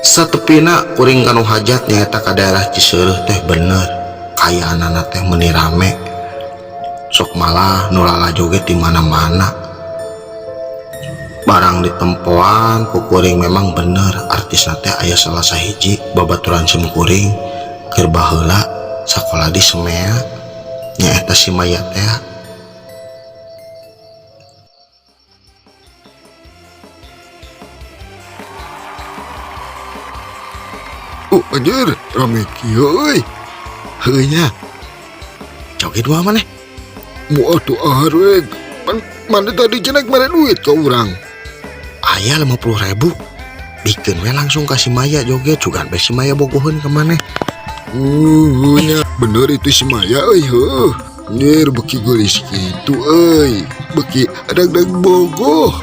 Satepina kuring kanu hajat nyaeta ka daerah Ciseureuh teh bener. Kayaanana teh meuni rame. Sok malah nu lalajo ge ti mana-mana. Barang ditempoan ku kuring memang bener artisna teh aya salah sahiji babaturan sim kuring keur baheula sakola di Semea nyaeta si Maya teh. Oh anjir, rame kieu euy. Heueuh nya. Joget moal maneh? Moal atuh ahar we. Pan maneh tadi cenah mere duit ka urang. Aya 50.000. Bikeun we langsung ka si Maya joget, sugan we si Maya bogoheun ka maneh. Nya bener itu si Maya euy heueuh. Anjir beki geulis kitu euy. Beki ragdag bogoh.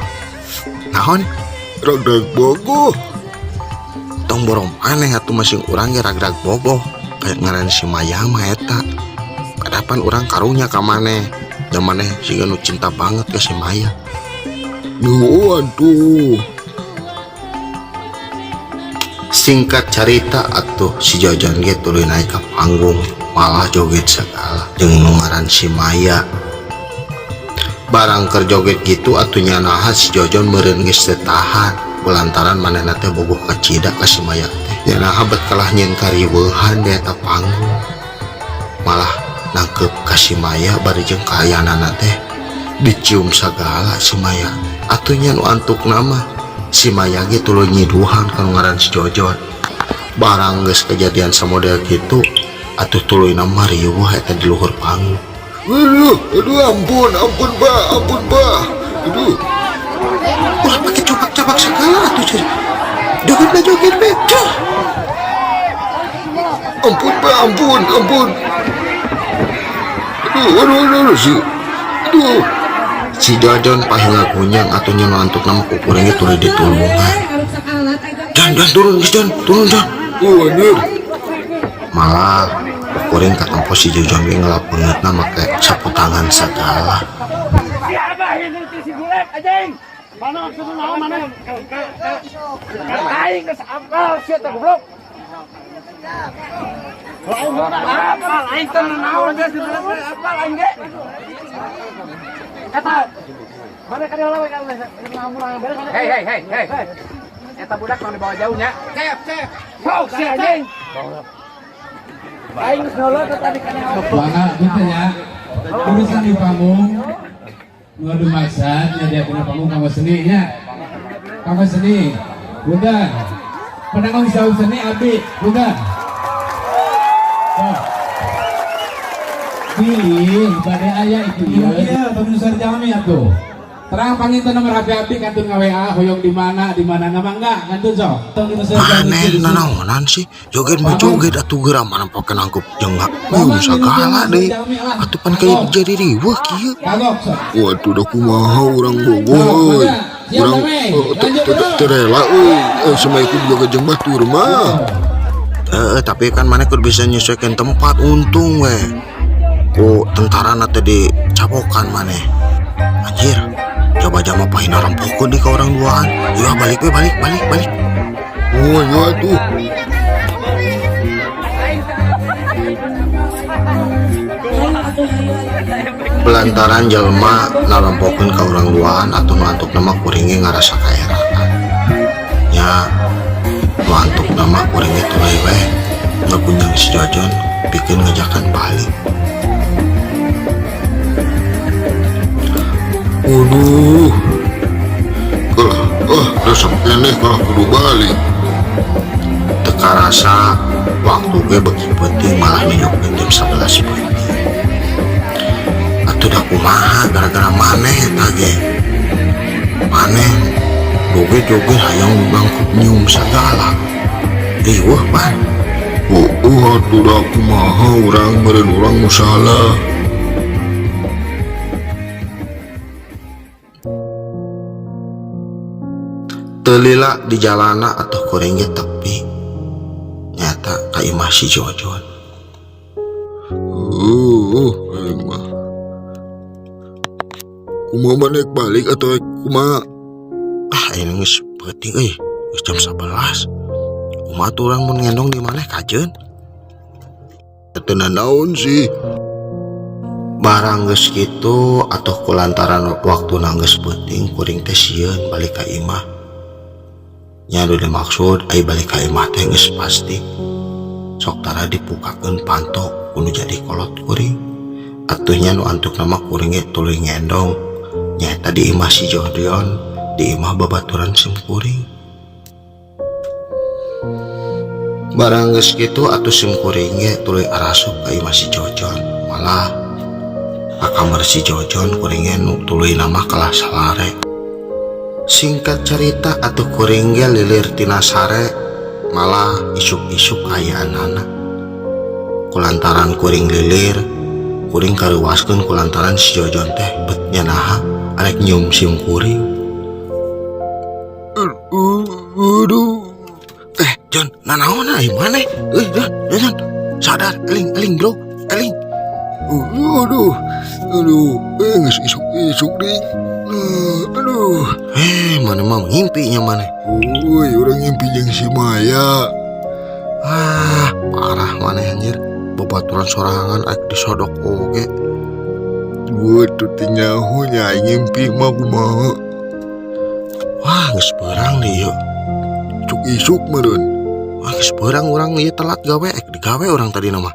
Naon? Ragdag bogoh. Tong borong maneh atuh masing urang ge ragdag bogoh. Kayak ngaran si Maya mah eta. Kadapan urang karunya ka maneh. Da maneh siga nu cinta banget ka si Maya. Nuhun tuh. Singkat cerita atuh si Jojon ge tuluy naik ka panggung malah joget segala jeung nu ngaran si Maya. Barang keur joget gitu atuh nya naha si Jojon meureun geus teu tahan kulantaran manehna teh bogoh kacida ka si Maya teh. Nya naha bet kalah nyieun kariweuhan di eta panggung. Malah nangkep ka si Maya bari jeung kaayaanana teh dicium sagala si Maya. Atuh nya nu antukna mah si Maya ge tuluy nyiduhan ka nu ngaran si Jojon. Barang geus kejadian samodel kitu atuh tuluyna mah riweuh eta di luhur panggung. Aduh, aduh ampun, ampun bah, ampun bah. Aduh. Ulah pake copak-copak segala atuh cuy. Joget be, joget be, cuh. Ampun bah, ampun, ampun. Aduh, aduh, aduh, aduh, si. Aduh. Si Jojon pahinga kunyang atuh nya nu antukna mah ku kuring ge tuluy ditulungan. Jon, Jon, turun geus Jon, turun Jon. Oh anjir. Malah kuring katempo si Jojon ge ngelap beungeutna make sapu tangan segala. Hei hei hei hei. Eta budak mau dibawa jauh nya. Cep cep. Sok si anjing. Aing geus nolol tadi kana. Mangga gitu ya. Urusan di panggung nu adu maksad nyadiakeun panggung kanggo seni nya. Kanggo seni. Punten. Penanggung jawab seni abdi, punten. Sok. Pilih bade aya itu ieu. Iya, pemirsa jami atuh. Terang panginten nomor HP abdi kantun nga-WA hoyong di mana di mana nama enggak kantun sok. Maneh nanaonan sih joget mah joget atuh geura mana pake nangkep jeung nyium sagala deui. Atuh pan kayak jadi riweuh kieu. Kagok sok. Waduh dah kumaha urang bogoh euy. Urang teu rela euy. Sama ikut joget jeung batur mah. Heeh, tapi kan maneh kudu bisa nyesuaikan tempat untung we. Ku tentara teh dicabokan maneh. Anjir, coba jama pahina rampokeun deui ka urang duaan. Yeuh balik we, balik, balik, balik. Oh iya tuh. Pelantaran jelema narampokeun ka urang duaan atuh nu antukna mah kuring ge ngarasa kaeraan. Nya nu antukna mah kuring ge tuluy we ngagunyang si Jojon pikeun ngajakan balik. Waduh. Kalah, ah, resep keneh kalah kudu balik. Teu karasa waktu ge beuki peuting malah nunjukkeun jam 11 peuting. Atuh da kumaha gara-gara maneh eta ge. Maneh joget-joget hayang bangkut nyium sagala. Riweuh ban. Oh, atuh da kumaha urang meureun urang nu salah. Teu lila di jalana atuh kuring ge tepi. Nyata ka imah si Jojon. Aing mah. Kumaha maneh balik atau kumaha? Ah, ini geus peuting euy, geus jam 11. Kumaha tuh urang mun ngendong di maneh kajeun? Teu nanaon sih. Barang geus kitu atuh kulantaran waktuna geus peuting kuring teh sieun balik ka imah. Nya nu dimaksud ai balik ka imah teh geus pasti. Sok tara dibukakeun panto kudu jadi kolot kuring. Atuh nya nu antukna mah kuring ge tuluy ngendong. Nyaeta di imah si Jojon, di imah babaturan sim kuring. Barang geus kitu atuh sim kuring ge tuluy arasup ka imah si Jojon, malah ka kamar si Jojon kuring ge nu tuluyna mah kalah salare. Singkat cerita atuh kuring ge lilir tina sare, malah isuk-isuk kaayaanana. Kulantaran kuring lilir, kuring kareuwaskeun kulantaran si Jojon teh bet nya naha arek nyium sim kuring. Aduh. Eh, Jon, nanaon ai maneh? Euy, Jon, Jon, sadar, eling, eling, bro, eling. Aduh. Aduh, eh, geus isuk-isuk deui. Aduh. Eh, maneh mah ngimpi nya maneh. Euy, urang ngimpi jeung si Maya. Ah, parah maneh anjir. Babaturan sorangan arek disodok oge. Waduh, teu nyaho nya aing ngimpi mah kumaha. Wah, geus beurang deui ieu. Isuk-isuk meureun. Wah, geus beurang urang ieu telat gawe, ek digawe urang tadina mah.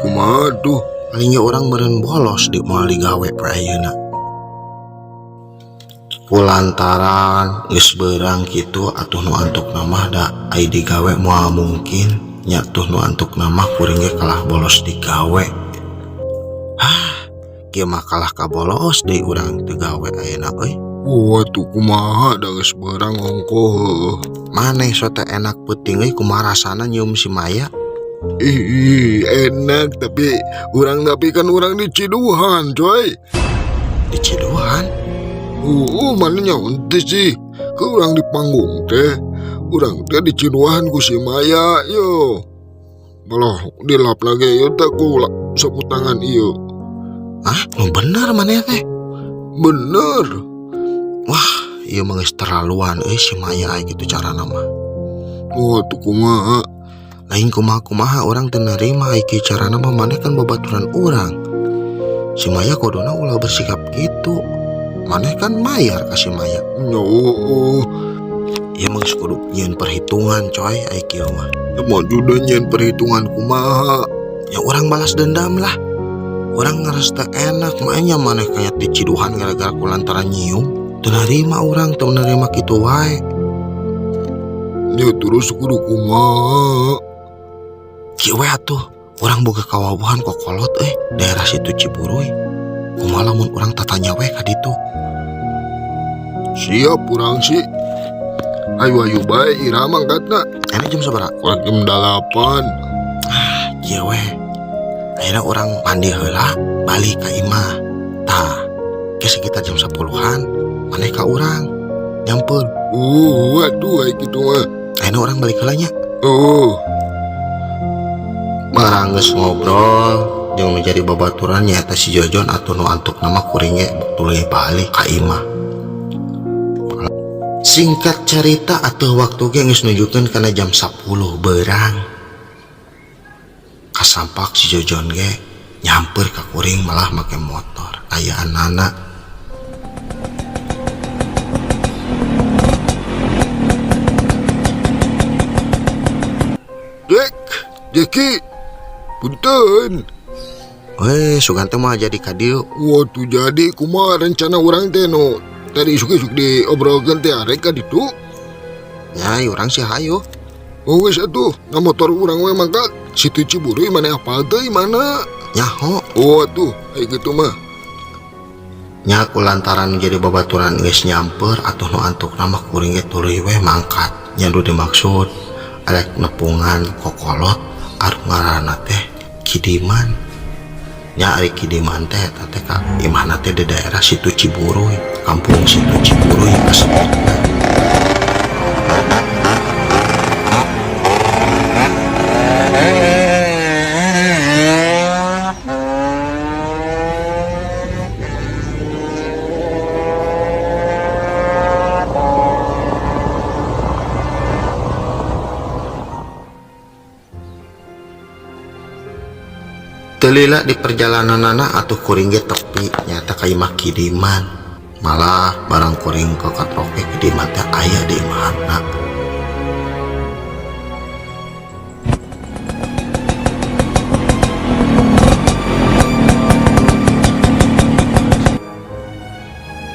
Kumaha tuh? Paling ge urang meureun bolos di moal digawe poe ayeuna. Kulantaran geus beurang kitu atuh nu antukna mah da ai digawe moal mungkin nya tuh nu antukna mah kuring ge kalah bolos digawe. Hah, kieu mah kalah kabolos deui urang teu gawe ayeuna euy. Wah, tuh kumaha da geus beurang ongkoh heueuh. Maneh so teh enak peuting euy, kumaha rasana nyium si Maya? Ih, enak tapi urang, tapi kan urang di Ciduhan, coy. Di Ciduhan? Oh, mana nyaho teh sih? Ke urang di panggung teh. Urang teh di Ciduhan ku si Maya, yo. Malah dilap lagi yo teh ku sapu tangan ieu. Hah, nu bener maneh teh? Bener. Wah, ieu mah geus terlaluan euy si Maya ai kitu carana mah. Oh, tuh kumaha? Lain kumaha-kumaha, urang teu narima ai kieu carana mah, maneh kan babaturan urang. Si Maya kuduna ulah bersikap kitu. Maneh kan mayar ka si Maya. Nya oh. Ieu mah geus kudu nyieun perhitungan coy ai kieu mah. Mau juda nyieun perhitungan kumaha? Ya urang balas dendam lah. Urang ngerasa teu enak makanya maneh kayak diciduhan gara-gara kulantaran nyium. Teu narima urang, teu narima kitu wae. Ya terus kudu kumaha? Kieu we atuh, urang boga kawawuhan kokolot euy, daerah situ Ciburuy. Kumaha lamun urang tatanya we ka ditu? Siap urang sih. Ayo ayo bae, iraha mangkatna? Ayeuna jam sabaraha? Kurang jam 8. Ah, kieu we. Ayeuna urang mandi heula, balik ka imah. Tah, ke sekitar jam 10-an maneh ka urang nyamper. Oh, waduh ai kitu mah. Ayeuna urang balik heula nya. Oh. Barang geus ngobrol jeung nu jadi babaturan nyaeta si Jojon atuh nu antukna mah kuring ge tuluy balik ka imah. Singkat cerita atuh waktu ge geus nunjukkeun kana jam 10 beurang. Kasampak si Jojon ge nyamper ka kuring malah make motor ayaanana. Jack, Jackie, punten. Weh, sugan teh mah jadi ka dieu. Waduh, jadi kumaha rencana urang teh nu tadi isuk-isuk diobrolkeun teh arek ka ditu? Nya, urang sih hayu. Oh, geus atuh, na motor urang we mangkat. Situ Ciburuy mana apal teh mana? Nyaho. Oh, atuh, ai kitu mah. Nya kulantaran jadi babaturan geus nyamper atuh nu antukna mah kuring ge tuluy we mangkat. Nya nu dimaksud arek nepungan kokolot anu ngaranna teh Kidiman. Nya ari Kidiman teh eta teh ka imahna teh di daerah situ Ciburuy, kampung situ Ciburuy kasebutna. Teu lila di perjalananana atuh kuring ge tepi nyata ka imah Kidiman. Malah barang kuring ke katroke Kidiman teh aya di imahna.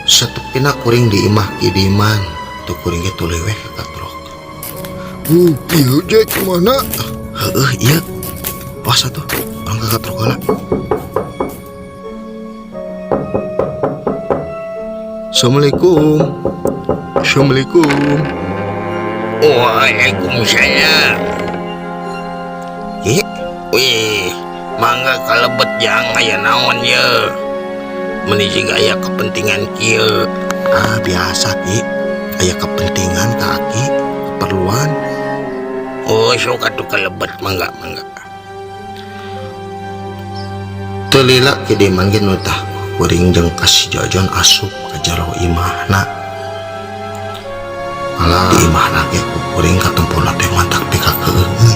Satepina kuring di imah Kidiman, tuh kuring ge tuluy we ka katrok. Ieu Jack mana? Heeh, ieu. Awas atuh, urang kakatrok heula. Assalamualaikum. Assalamualaikum. Waalaikumsalam. Ki, Wih, mangga kalebet jang, aya naon ye? Meni jiga aya kepentingan kieu. Ah, biasa Ki. Aya kepentingan ka Aki, keperluan. Oh, sok atuh kalebet, mangga mangga. Teu lila Ki Diman ge nu tah kuring jeung ka si Jojon asup ka jero imahna. Malah di imahna ge ku kuring katempona teh mantak pikakeueung.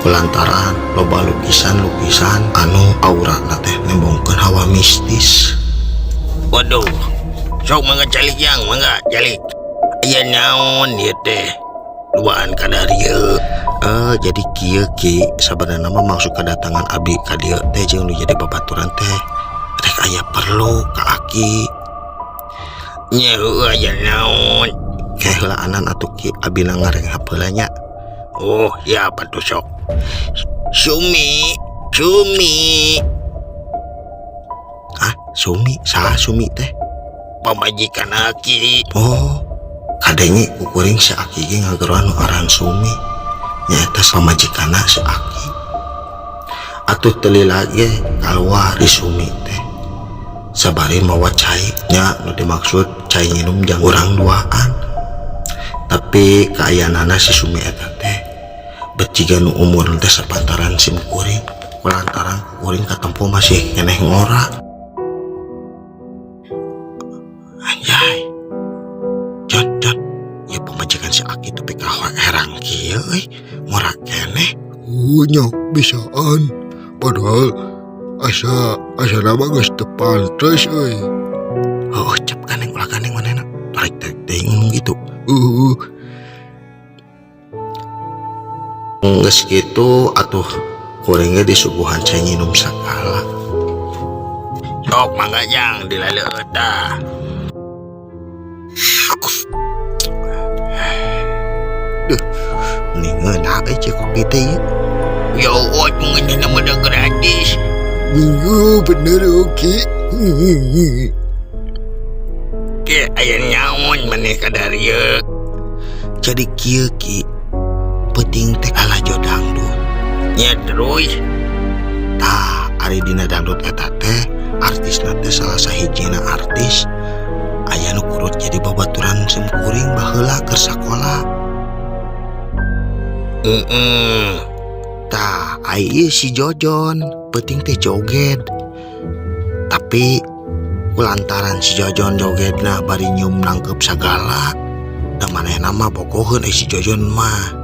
Kulantaran loba lukisan-lukisan anu aurana teh nembongkeun hawa mistis. Waduh, sok mangga calik jang, mangga calik. Aya naon ieu teh? Duaan kadarieu. Eh, jadi kieu Ki, sabenerna mah maksud kedatangan abdi ka dieu teh jeung nu jadi babaturan teh rek aya perlu ka Aki. Nya heueuh, aya naon? Ke heulaanan atuh Ki, abdi ngarenghap heula nya. Oh, ya apa tuh sok? Sumi, Sumi. Ah, Sumi, saha Sumi teh? Pamajikan Aki. Oh, kadenge ku kuring si Aki ge ngageroan nu aran Sumi. Nyaeta pamajikanna si Aki. Atuh teu lila ge kaluar di Sumi teh. Sabari mawa cai nya, nu dimaksud cai nginum jang urang duaan. Tapi kaayaanana si Sumi eta teh bet jiga nu umur teh sapantaran sim kuring. Kulantaran kuring katempo masih keneh ngora. Anjay. Jon, Jon, ieu pamajikan si Aki tepi ka herang kieu euy, ngora keneh. Oh, nya bisaan. Padahal asa asa nama geus teu pantes euy. Oh, cep gandeng, ulah gandeng manehna. Tarik tarik teuing ngomong gitu. Heeh. Geus kitu atuh kuring ge disuguhan cai nginum sagala. Sok mangga jang dilaleueut tah. Duh, meni ngeunah euy cai kopi teh ieu. Ya Allah, mengeunah mah da gratis. Minggu bener oke. Ke aya nyaon maneh ka darieu? Jadi kieu Ki, peuting teh lalajo dangdut. Nya terus. Tah, ari dina dangdut eta teh artisna teh salah sahijina artis aya nu kurut jadi babaturan sim kuring baheula keur sakola. Heeh. Tah, ai ieu si Jojon peuting teh joget. Tapi kulantaran si Jojon jogetna bari nyium nangkeup sagala, da manehna mah bogoheun euy si Jojon mah.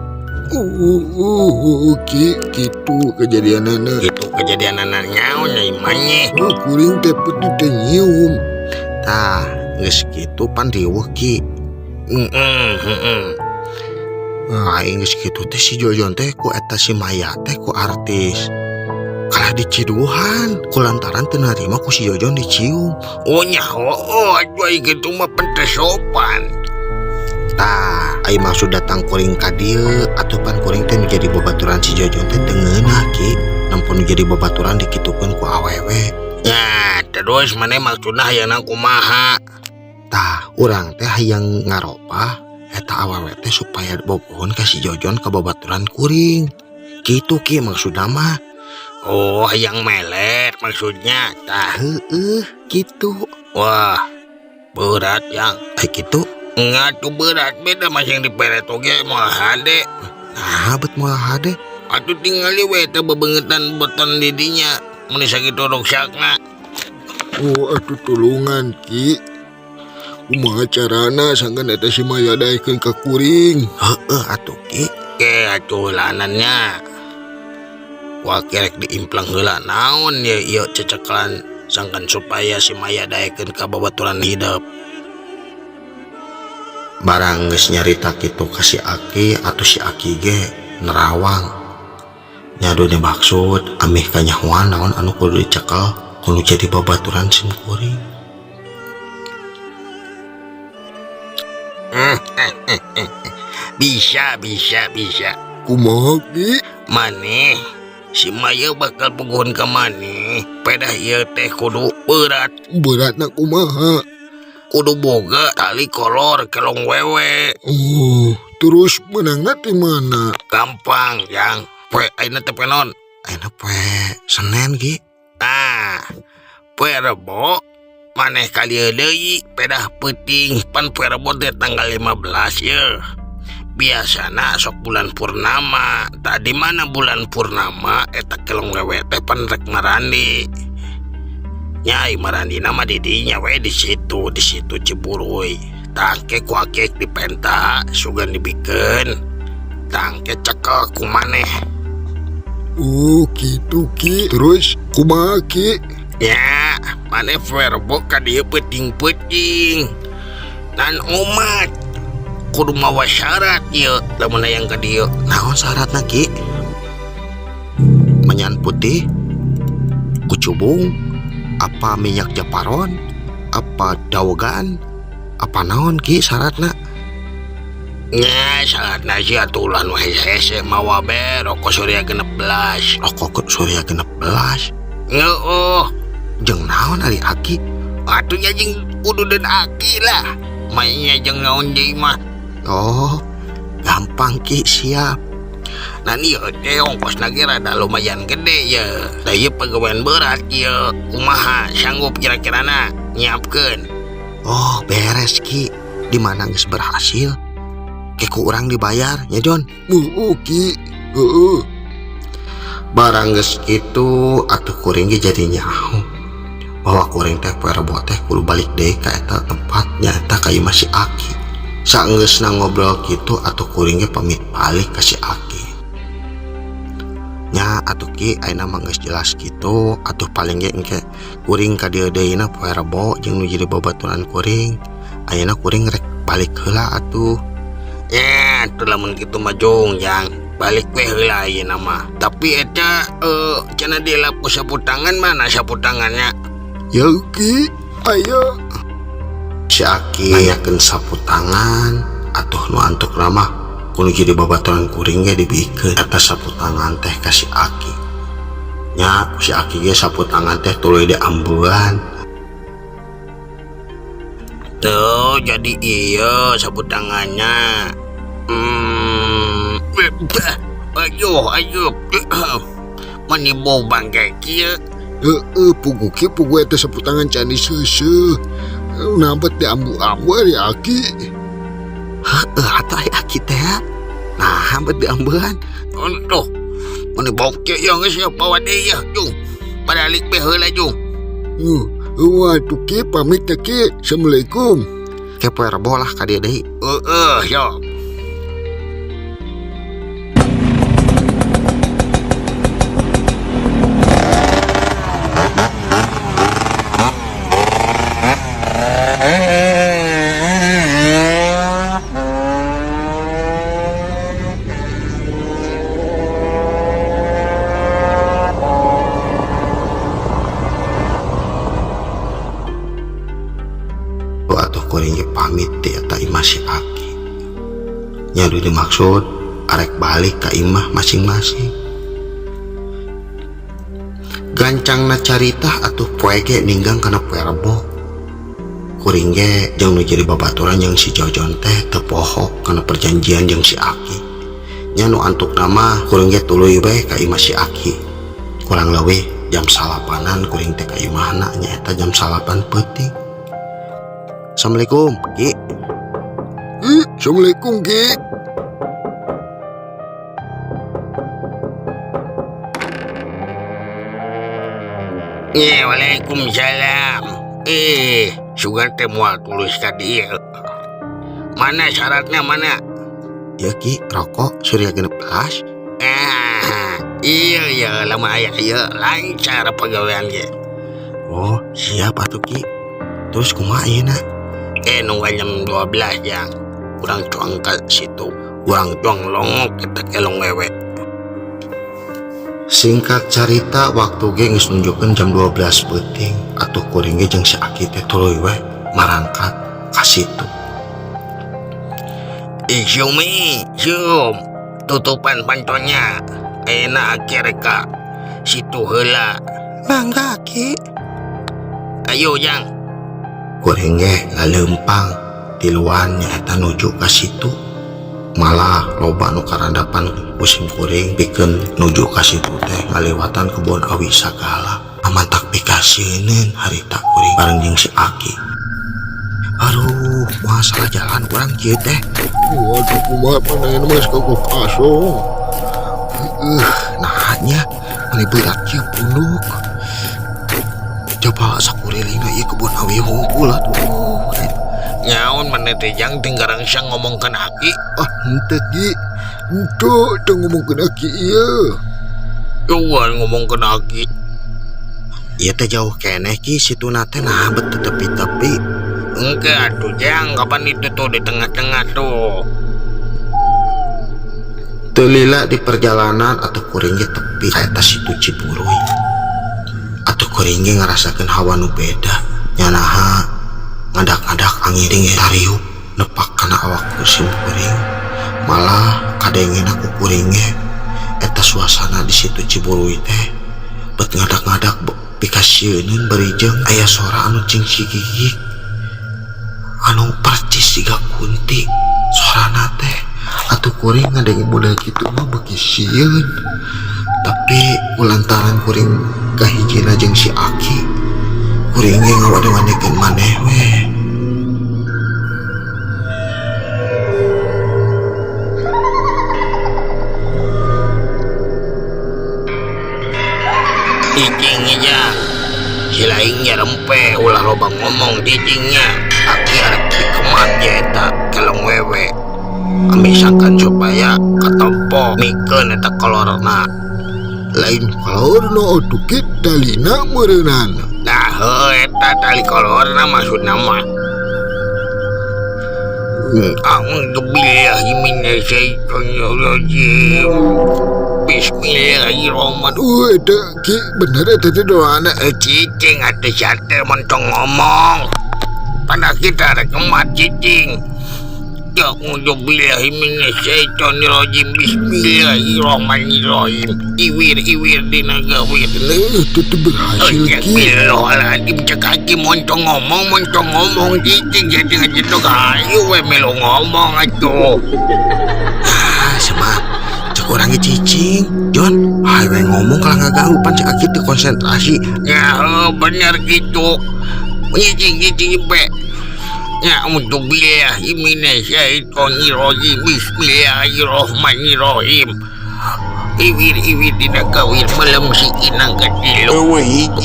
Oh, Ki, kitu kejadianana. Kitu kejadianana nyaon nya maneh. Oh, kuring teh peuting teh nyium. Tah, geus kitu pan riweuh Ki. Heeh, heeh. Nah, aing geus kitu teh si Jojon teh ku eta si Maya teh ku artis. Kalah diciduhan, kulantaran teu narima ku si Jojon dicium. Oh nya heueuh atuh ai kitu mah pan teu sopan. Tah, ai maksud datang kuring ka dieu atuh pan kuring teh nu jadi babaturan si Jojon teh teu ngeunah Ki. Nempo nu jadi babaturan dikitukeun ku awewe. Nah, terus maneh maksudna hayangna kumaha? Tah, urang teh hayang ngaropah eta awewe teh supaya bogoheun ka si Jojon ka babaturan kuring. Kitu Ki maksudna mah. Oh, hayang melet maksudnya. Tah, heueuh kitu. Wah, berat yang. Ai kitu? Enggak tuh berat, beda masih yang diperet oge moal hade. Nah, bet moal hade. Atuh tingali we teh bebengetan beton didinya. Mun sakitu ruksakna. Oh, atuh tulungan Ki. Kumaha carana sangkan eta si Maya daekeun ka kuring? Heueuh atuh Ki. Ke atuh heulanannya. Wah, kerek diimplang heula naon ye ieu ceceklan sangkan supaya si Maya daekeun ka babaturan hidup. Barang geus nyarita kitu ka si Aki atuh si Aki ge nerawang. Nya anu dimaksud ameh kanyahoan naon anu kudu dicekel kudu jadi babaturan sim kuring. Bisa bisa bisa. Kumaha, Ki? Maneh si Maya bakal puguhun ka maneh, pedah ieu teh kudu berat. Beratna kumaha? Kudu boga tali kolor kelong wewe. Oh, terus menangna di mana? Gampang, Jang. Poe ayeuna teh poe naon? Ayeuna poe Senen, Ki. Ah, poe Rebo maneh kalieu deui pedah peuting, pan poe Rebo teh tanggal 15 ye. Biasana sok bulan purnama. Tadi mana bulan purnama eta kelong wewe teh pan rek marandi. Nyai marandi nama di dinya we di situ Ciburuy. Tangke ku akek dipenta sugan dibikeun. Tangke cekel ku maneh. Oh, gitu, Ki. Terus kumaha, Ki? Ya, maneh poe Rebo ka dieu peuting-peuting. Dan omat kudu mawa syarat ieu lamun hayang ka dieu. Naon syaratna, Ki? Menyan putih, kucubung, apa minyak japaron, apa dawegan, apa naon, Ki, syaratna? Nya syaratna sih atuh ulah nu hese-hese, mawa be rokok Surya 16. Rokok Surya 16. Ngeueuh. Jeung naon ari Aki? Atuh nya jeung kudu den Aki lah. Mainnya jeung naon deui mah. Oh, gampang, Ki, siap. Nah, ieu teh ongkosna ge rada lumayan gede ye. Da ieu pagawean berat ieu. Kumaha sanggup kira-kirana nyiapkeun? Oh, beres, Ki. Di mana geus berhasil? Ke ku urang dibayar, ya Jon. Oh, Ki. Heeh. Barang geus kitu atuh kuring ge jadi nyaho bahwa kuring teh poe Rebo teh kudu balik deui ka eta tempat, nyaeta ka imah si Aki. Saenggeusna ngobrol kitu atuh kuring ge pamit balik ka si Aki. Nya atuh, Ki, ayeuna mah geus jelas kitu atuh, paling ge engke kuring ka dieu deui na poe Rebo jeung nu jadi babaturan kuring. Ayeuna kuring rek balik heula atuh. Ya, atuh lamun kitu mah jung, Jang. Balik we heula ayeuna mah. Tapi eta cenah dilap ku sapu tangan, mana sapu tangannya? Ya, Ki. Ayo. Si Aki nanyakeun sapu tangan atuh, nu antuk mah ku nu jadi babaturan kuring ge dibikeun eta sapu tangan teh ka si Aki. Nya ku si Aki ge sapu tangan teh tuluy diambuan. Tuh, jadi iya sapu tangannya. Aduh, aduh. Mani bau bangke kieu. Heeh, puguh ki puguh eta sapu tangan can diseuseuh. Nambet diambu-ambu ari Aki. Heeh atuh, ari Aki teh nah bet diambuan. Aduh, mani bau kieu ya, geus ya bawa deui ya, Jung. Balik be heula, Jung. Waduh, Ki, pamit ya, Ki. Assalamualaikum. Ke poe Rebo lah ka dieu deui. Heeh, sok. Atuh kuring ge pamit ti eta imah si Aki. Nya nu dimaksud arek balik ka imah masing-masing. Gancangna carita atuh poe ge ninggang kana poe Rebo. Kuring ge jeung nu jadi babaturan jeung si Jojon teh teu poho kana perjanjian jeung si Aki. Nya nu antukna mah kuring ge tuluy we ka imah si Aki. Kurang leuwih jam 9-an kuring teh ka imahna, nyaeta jam 9 peuting. Assalamualaikum, Ki. Ki, Assalamualaikum, Ki. Ya, waalaikumsalam. Eh, sugan teh moal tulus ka dieu. Mana syaratnya, mana? Ya, Ki, rokok Surya 16. Ah, iya iya lama aya ieu lancar pagawean ge. Oh, siap atuh, Ki. Terus kumaha ayeuna? Eh, nungguan jam 12 ya. Urang cuang ke situ. Urang cuang longok kita kelong wewe. Singkat carita waktu ge geus nunjukkeun jam 12 peuting atuh kuring ge jeung si Aki teh tuluy we marangkat ka situ. Ih, Sumi, Sum, tutupan pantonya. Ayeuna Aki rek ka situ heula. Mangga, Ki. Ayo, Jang. Kuring ge laleumpang tiluan nyaeta nuju ka situ. Malah loba nu karandapan ku sim kuring pikeun nuju ka situ teh ngaliwatan kebon awi sagala. Amantak pikasieun harita kuring bareng jeung si Aki. Aduh, kumaha salah jalan urang kieu teh. Waduh, kumaha pandangan mas kagok asong. Nah nya meni berat kieu punduk. Coba sakurilingna ieu kebon awi hungkul atuh. Nyaon maneh teh, Jang, teu ngarangsang ngomongkeun Aki? Ah, henteu, Ki. Henteu teu ngomongkeun Aki ieu. Eueuh ngomongkeun Aki. Ieu teh jauh keneh, Ki, situna teh nah bet teu tepi-tepi. Engke atuh, Jang, kapan itu tuh di tengah-tengah tuh. Teu lila di perjalanan atuh kuring ge tepi ka eta situ Ciburuy. Atuh kuring ge ngarasakeun hawa nu beda. Nya naha ngadak-ngadak angin dingin tariup nepak kana awak sim kuring. Malah kadengena ku kuring ge eta suasana di situ Ciburuy teh bet ngadak-ngadak pikasieuneun bari jeung aya sora anu cingcigigig anu percis siga kunti sorana teh. Atuh kuring ngadenge model kitu mah beuki sieun. Tapi kulantaran kuring kahijina jeung si Aki, kuring ge ngawade-wadekeun maneh we. Cicing aja. Si lain nya rempe ulah loba ngomong cicingnya. Aki arek dikemat ya eta kelong wewe. Misalkan supaya ketompo mikeun eta kolorna. Lain kolorna atuh Ki, talina meureunana. Nah, heuh eta tali kolorna maksudna mah. A'udzu billahi minasyaitonirrajim. Bismillahirrahmanirrahim. Eta Ki, bener eta teh doana. Cicing atuh sate montong ngomong. Pada kita rek kemat cicing. A'udzu billahi minasyaitonirrajim. Bismillahirrahmanirrahim. Iwir iwir dina gawir. Itu tuh berhasil, Ki. Astagfirullahaladzim, cek kaki montong ngomong cicing jadi ngejedog ayo we melu ngomong atuh. Ah, sama cek urang ge cicing, Jon. Hayu we ngomong kalah ngaganggu pan cek aki teu konsentrasi. Ya, heuh, bener gitu. Cicing cicing pe. A'udzu billahi minasyaitonirrajim. Bismillahirrahmanirrahim. Iwir iwir dina gawir belum si inang kecil.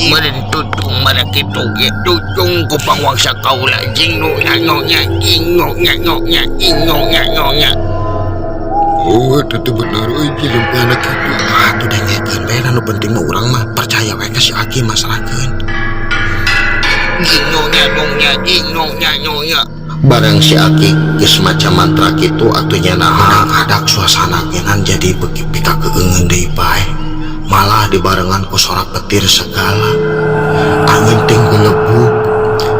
Meren tutung marakitu ge tutung ku pangwangsa kaula jing nu nya no nya jing no nya no nya jing no nya no nya. Oh, eta teh bener euy Ki sampai anak kitu. Ah, tuh dengekeun we nu penting mah urang mah percaya we ka si Aki masrahkeun. Jing no nya no nya jing no nya no nya. Barang si Aki geus maca mantra kitu atuh nya naha ngadak suasana ngenan jadi beuki pika keungeun deui bae. Malah dibarengan ku sora petir segala. Angin ting gelebug.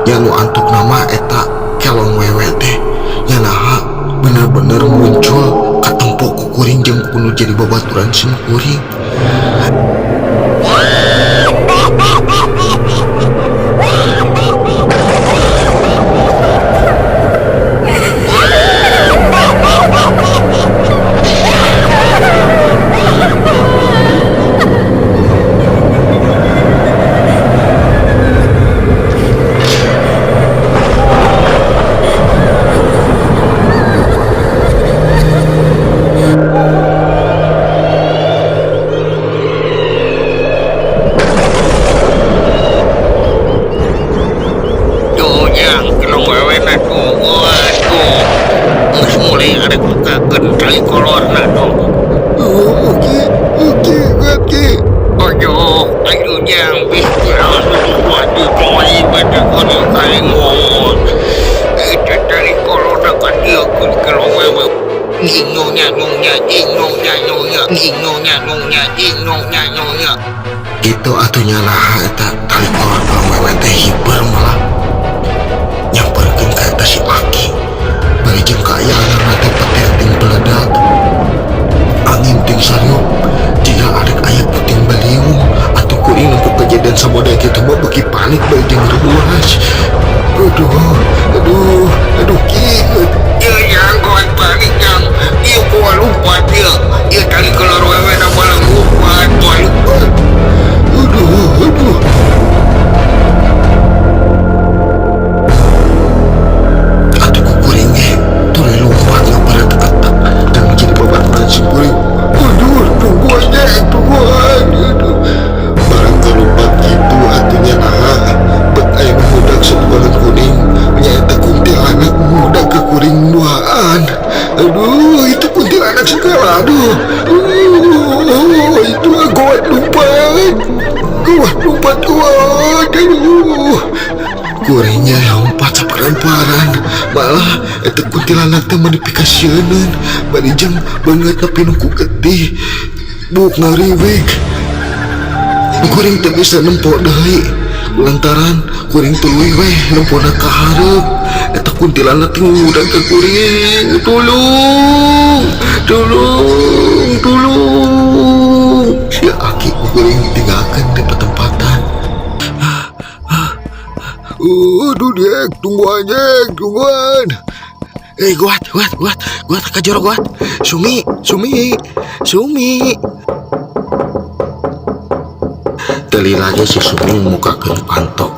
Nya nu antuk nama eta kelong wewe teh nya naha bener-bener muncul katempo ku kuring jeung ku nu jadi babaturan sim kuring. Gitu atuh nya naha eta tali kolor kelong wewe teh hiber malah nyamperkeun ka eta si Aki. Bari jeung kaayaan teh petir Buas. Aduh, aduh, aduh, Ki. Ieu jang gawat balik jang. Ieu kuah lompat ieu. Ieu tali kolor wewe na malah lompat, kuah lompat. Aduh, aduh. Atuh ku kuring ge tuluy lompat ngabaretek dan jadi babaturan si kuring. Aduh, tungguan Jack, tungguan. Aduh. Barang kalompat kitu atunya naha bet aya nu ngudag satu kuning nyaeta kuntilanak ngudag ka kuring duaan. Aduh, itu kuntilanak segala. Aduh, itu gawat lompat, gawat lompat, gawat. Aduh, kuringnya lompat saparan-paran, malah eta kuntilanak teh mah dipikasieuneun bari jeung beungeutna pinuh ku getih, buuk ngariwig. Kuring teu bisa nempo deui lantaran kuring tuluy weh nempona ka hareup. Eta kuntilanak teh ngudag ka kuring. Tulung, tulung, tulung. Si aki ku kuring tinggalkeun di petempatan. Aduh, Dek, tungguan, Dek, tungguan. Eh, guat, guat, guat, guat ka jero guat. Sumi, Sumi, Sumi. Teu lila ge si Sumi mukakeun panto.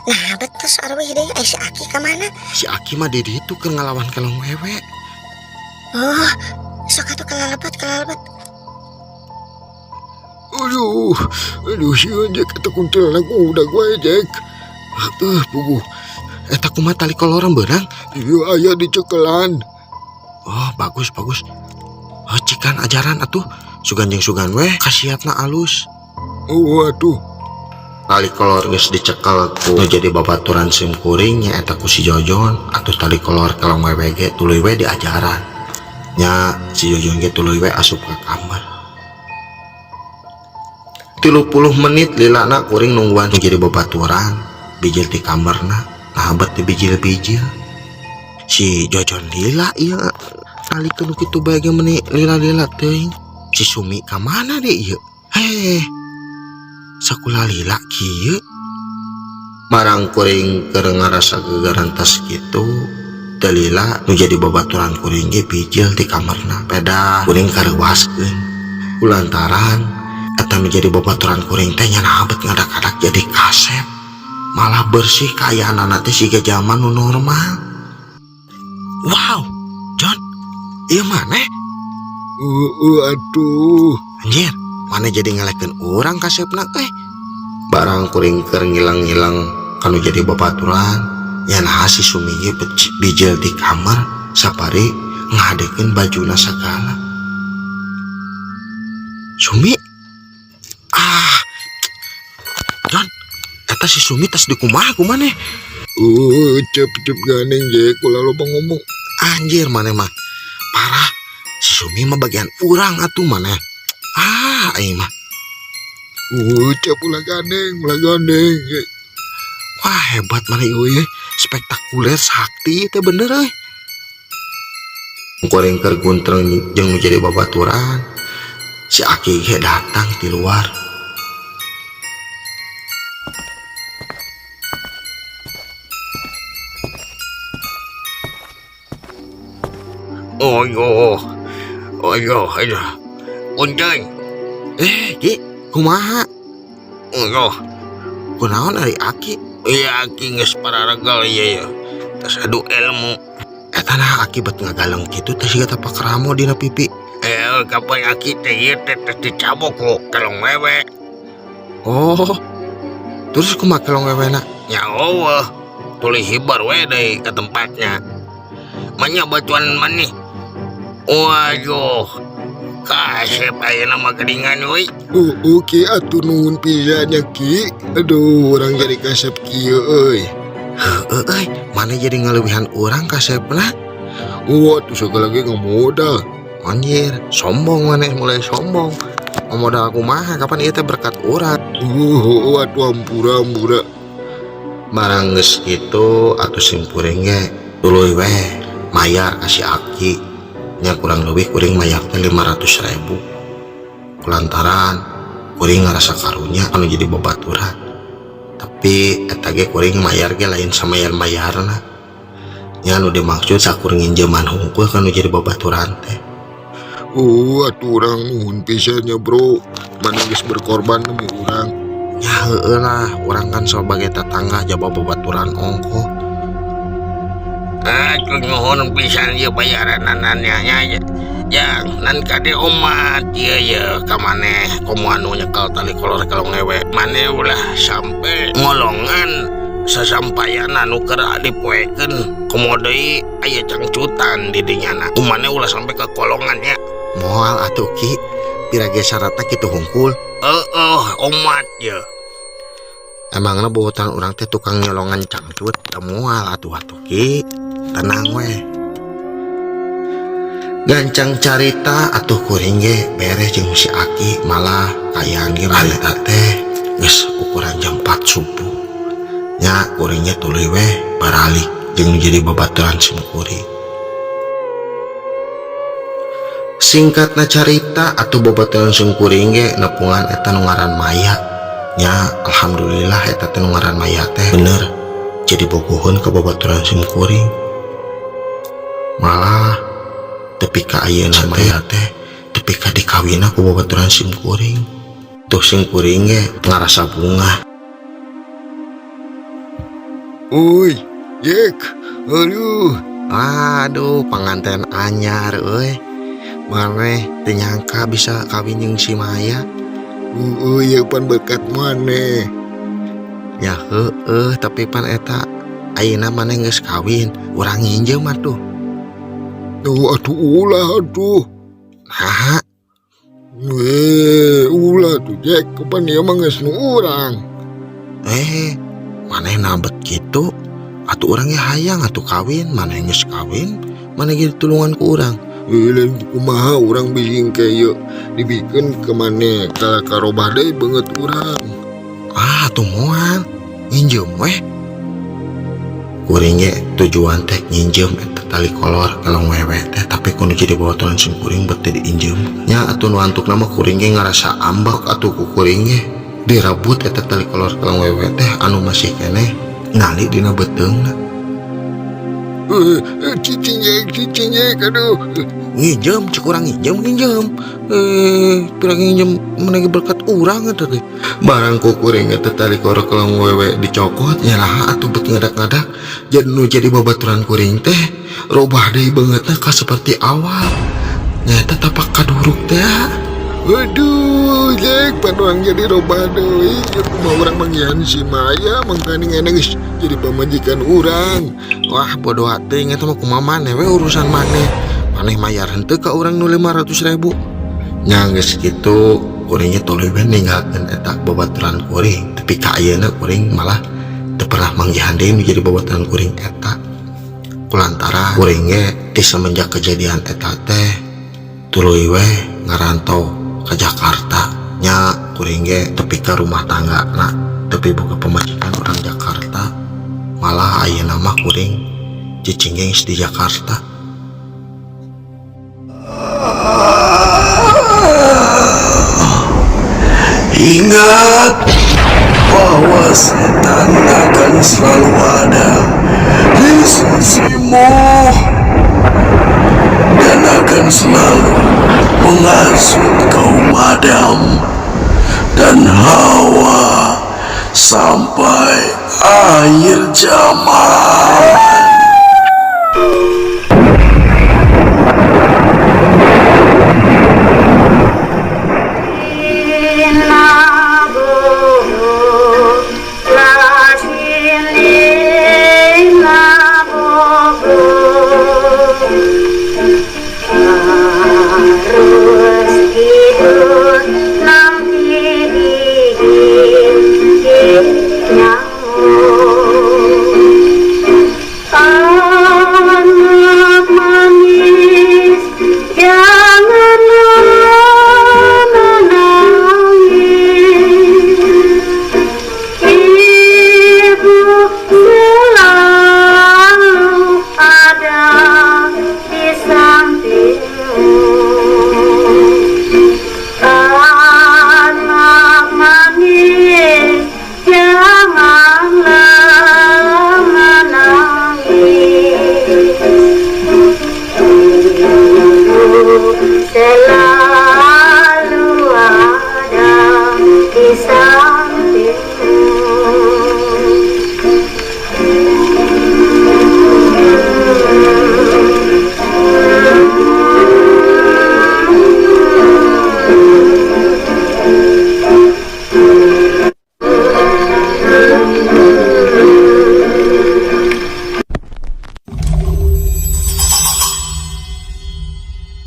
Nah, betul arwih deui ai si Aki ka mana? Si Aki mah di ditu keur ngalawan kalong wewe. Oh, sok atuh kalalebet kalalebet. Aduh, aduh, sieun Jack, eta kuntilanak ngudag wae, Jack. Heuh, puguh. Eta kumaha tali kolor beurang? Ieu aya dicekelan. Oh, bagus, bagus. Oh, cikan ajaran atuh. Sugan jeung sugan weh kasiatna alus. Oh, atuh. Tali kolor geus dicekel ku nu jadi babaturan sim kuring nyaeta ku si Jojon. Atuh tali kolor kalong wewe ge tuluy we diajaran. Nya si Jojon ge tuluy we asup ka kamar. 30 menit lilana kuring nungguan nu jadi babaturan bijil di kamarna. Nah, bet di bijil-bijil. Si Jojon lila ieu nalikeun kitu bae ge meuni lila-lila teuing. Si Sumi ka mana deui ieu? Heh. Sakula lila kieu. Barang kuring keur ngarasa gegerantas kitu, teu lila nu jadi babaturan kuring ge bijil di kamarna. Pedah kuring kareuwaskeun. Kulantaran eta nu jadi babaturan kuring teh nya bet ngadak-adak jadi kasep. Malah bersih kaayaanana teh siga zaman nu normal. Wow, John, ieu maneh? Aduh. Anjir, maneh jadi ngalekeun urang kasepna eh. Barang kuring keur ngilang-ngilang kanu jadi babaturan, nya naha si Sumi ge bijil di kamar sapari ngadekeun bajuna sagala. Sumi? Ah. John, eta si Sumi tas dikumaha ku maneh? Cep cep gandeng Jack, ulah loba ngomong. Anjir maneh mah. Parah. Si Sumi mah bagian urang atuh maneh. Ah, aing mah. Cep ulah gandeng, ulah gandeng. Wah, hebat maneh ieu. Spektakuler sakti teh bener euy. Kuring keur guntreng jeung nu jadi babaturan. Si Aki ge datang ti luar. Oh yo. Oh yo, aduh. Punten. Eh, Ki, kumaha? Oh yo. Kunaon ari Aki? Iya Aki geus pararegal ieu ya. Tas adu ilmu. Eta nah Aki bet ngagaleng kitu teh siga tapak ramo dina pipi. Eh, kapan Aki teh ieu teh teh dicabok ku kalong wewe. Oh. Terus kumaha kalong wewena? Ya eueuh. Tuluy hibar we deui ke tempatnya. Manya batuan maneh. Waduh. Kasep ayeuna mah geuningan euy. Oh, Ki, atuh nuhun pisan nya Ki. Aduh, urang jadi kasep kieu euy. Heueuh euy, maneh jadi ngaleuwihan urang kasepna? Wah, tuh segala ge ngamodal. Anjir, sombong maneh, mulai sombong. Modal kumaha kapan ieu teh berkat urang. Atuh ampura ampura. Barang geus kitu atuh simkuring ge tuluy weh mayar ka si Aki. Nya kurang lebih kuring mayar teh 500.000. Kulantaran Kuring ngarasa karunya anu jadi babaturan, tapi eta ge kuring mayar ge lain samayar-mayarna nya. Anu dimaksud sakur nginjeman hungkul kan nu jadi babaturan teh. Oh, atuh urang nuhun pisan nya, bro. Maneh geus berkorban demi urang. Ya heueuh lah, urang kan sebagai tetangga jaba babaturan ongkoh. Aduh, nuhun pisan ieu bayaranana nya. Jang, nan kade omat ieu ye ka maneh, komo anu nyekel tali kolor kalong ewe. Maneh ulah sampai ngolongan sasampayan anu keur dipoekeun, komo deui aya cangcutan di dinyana. Ku maneh ulah sampai ke kolongan nya. Moal atuh, Ki, pira ge syaratna kitu hungkul. Heeh, omat ye. Emangna bobotohan urang teh tukang nyolongan cangcut? Da moal atuh atuh, Ki, tenang weh. Gancang carita atuh kuring ge beres jeung si Aki, malah kaayaan ge harita teh geus ukuran jam 4 subuh nya. Kuringnya tuluy weh baralik jeung jadi babaturan sim kuring. Singkatna carita atuh, babaturan sim kuring ge nepungan eta nu ngaran Maya nya. Alhamdulillah, eta teh nu ngaran Maya teh bener jadi bogoheun ka babaturan sim kuring. Malah tepi ka ayeuna Maya teh tepi ka dikawina ku babaturan sim kuring. Tuh, sim kuring ge ngarasa bungah. Uy, Jek. Aduh. Aduh, panganten anyar euy. Maneh teu nyangka bisa kawin jeung si Maya. Heeh, ieu pan berkat maneh. Ya heueuh, tapi pan eta ayeuna maneh geus kawin, urang nginjem atuh. Tuh, atuh ulah atuh. Naha? Eh, ulah tuh, Jek, kapan ieu mah geus nu urang. Eh, maneh nabet kitu? Atuh urang ge hayang atuh kawin, maneh geus kawin, maneh ge ditulungan ku urang. Eh, lain kumaha urang bising ke ieu dibikeun ke maneh kalah karobah deui beungeut urang. Ah, atuh moal. Nginjem weh. Kuring ge tujuan teh nginjem eta tali kolor kalong wewe teh, tapi kudu jadi babaturan sim kuring bet teu diinjem. Nya atuh nu antukna mah kuring ge ngarasa ambek atuh, ku kuring ge direbut eta tali kolor kalong wewe teh anu masih keneh ngali dina beuteungna. Eh, eh, cicing Jek, cicing Jek, aduh. Nginjem cek urang, nginjem nginjem. Eh, pira nginjem, maneh ge berkat urang eta teh. Barang ku kuring eta tali kolor kalong wewe dicokot nya lah atuh bet ngadak-ngadak jadi nu jadi babaturan kuring teh robah deui beungeutna ka seperti awal, nyaeta tapak kaduruk teh. Aduh, Jek, pan urang jadi robah deui. Ya kumaha urang manggihan si Maya, mangkaning enak geus jadi pamajikan urang. Wah, bodoh teuing, eta mah kumaha maneh we, urusan maneh. Maneh mayar henteu ka urang nu 500 ribu nya? Geus kitu kuringnya tuluy we ninggalkeun eta babaturan kuring, tapi ka ayeuna kuring malah teu pernah manggihan deui nu jadi babaturan kuring eta, kulantaran kuring ge ti semenjak kejadian eta teh tuluy we ngarantau ke Jakarta nya. Kuring ge tepi ka rumah tangga na, tepi boga pamajikan orang Jakarta. Malah ayeuna mah kuring cicing geus di Jakarta. Ingat bahwa setan akan selalu ada di sisimu dan akan selalu menghasut kaum Adam dan Hawa sampai akhir zaman.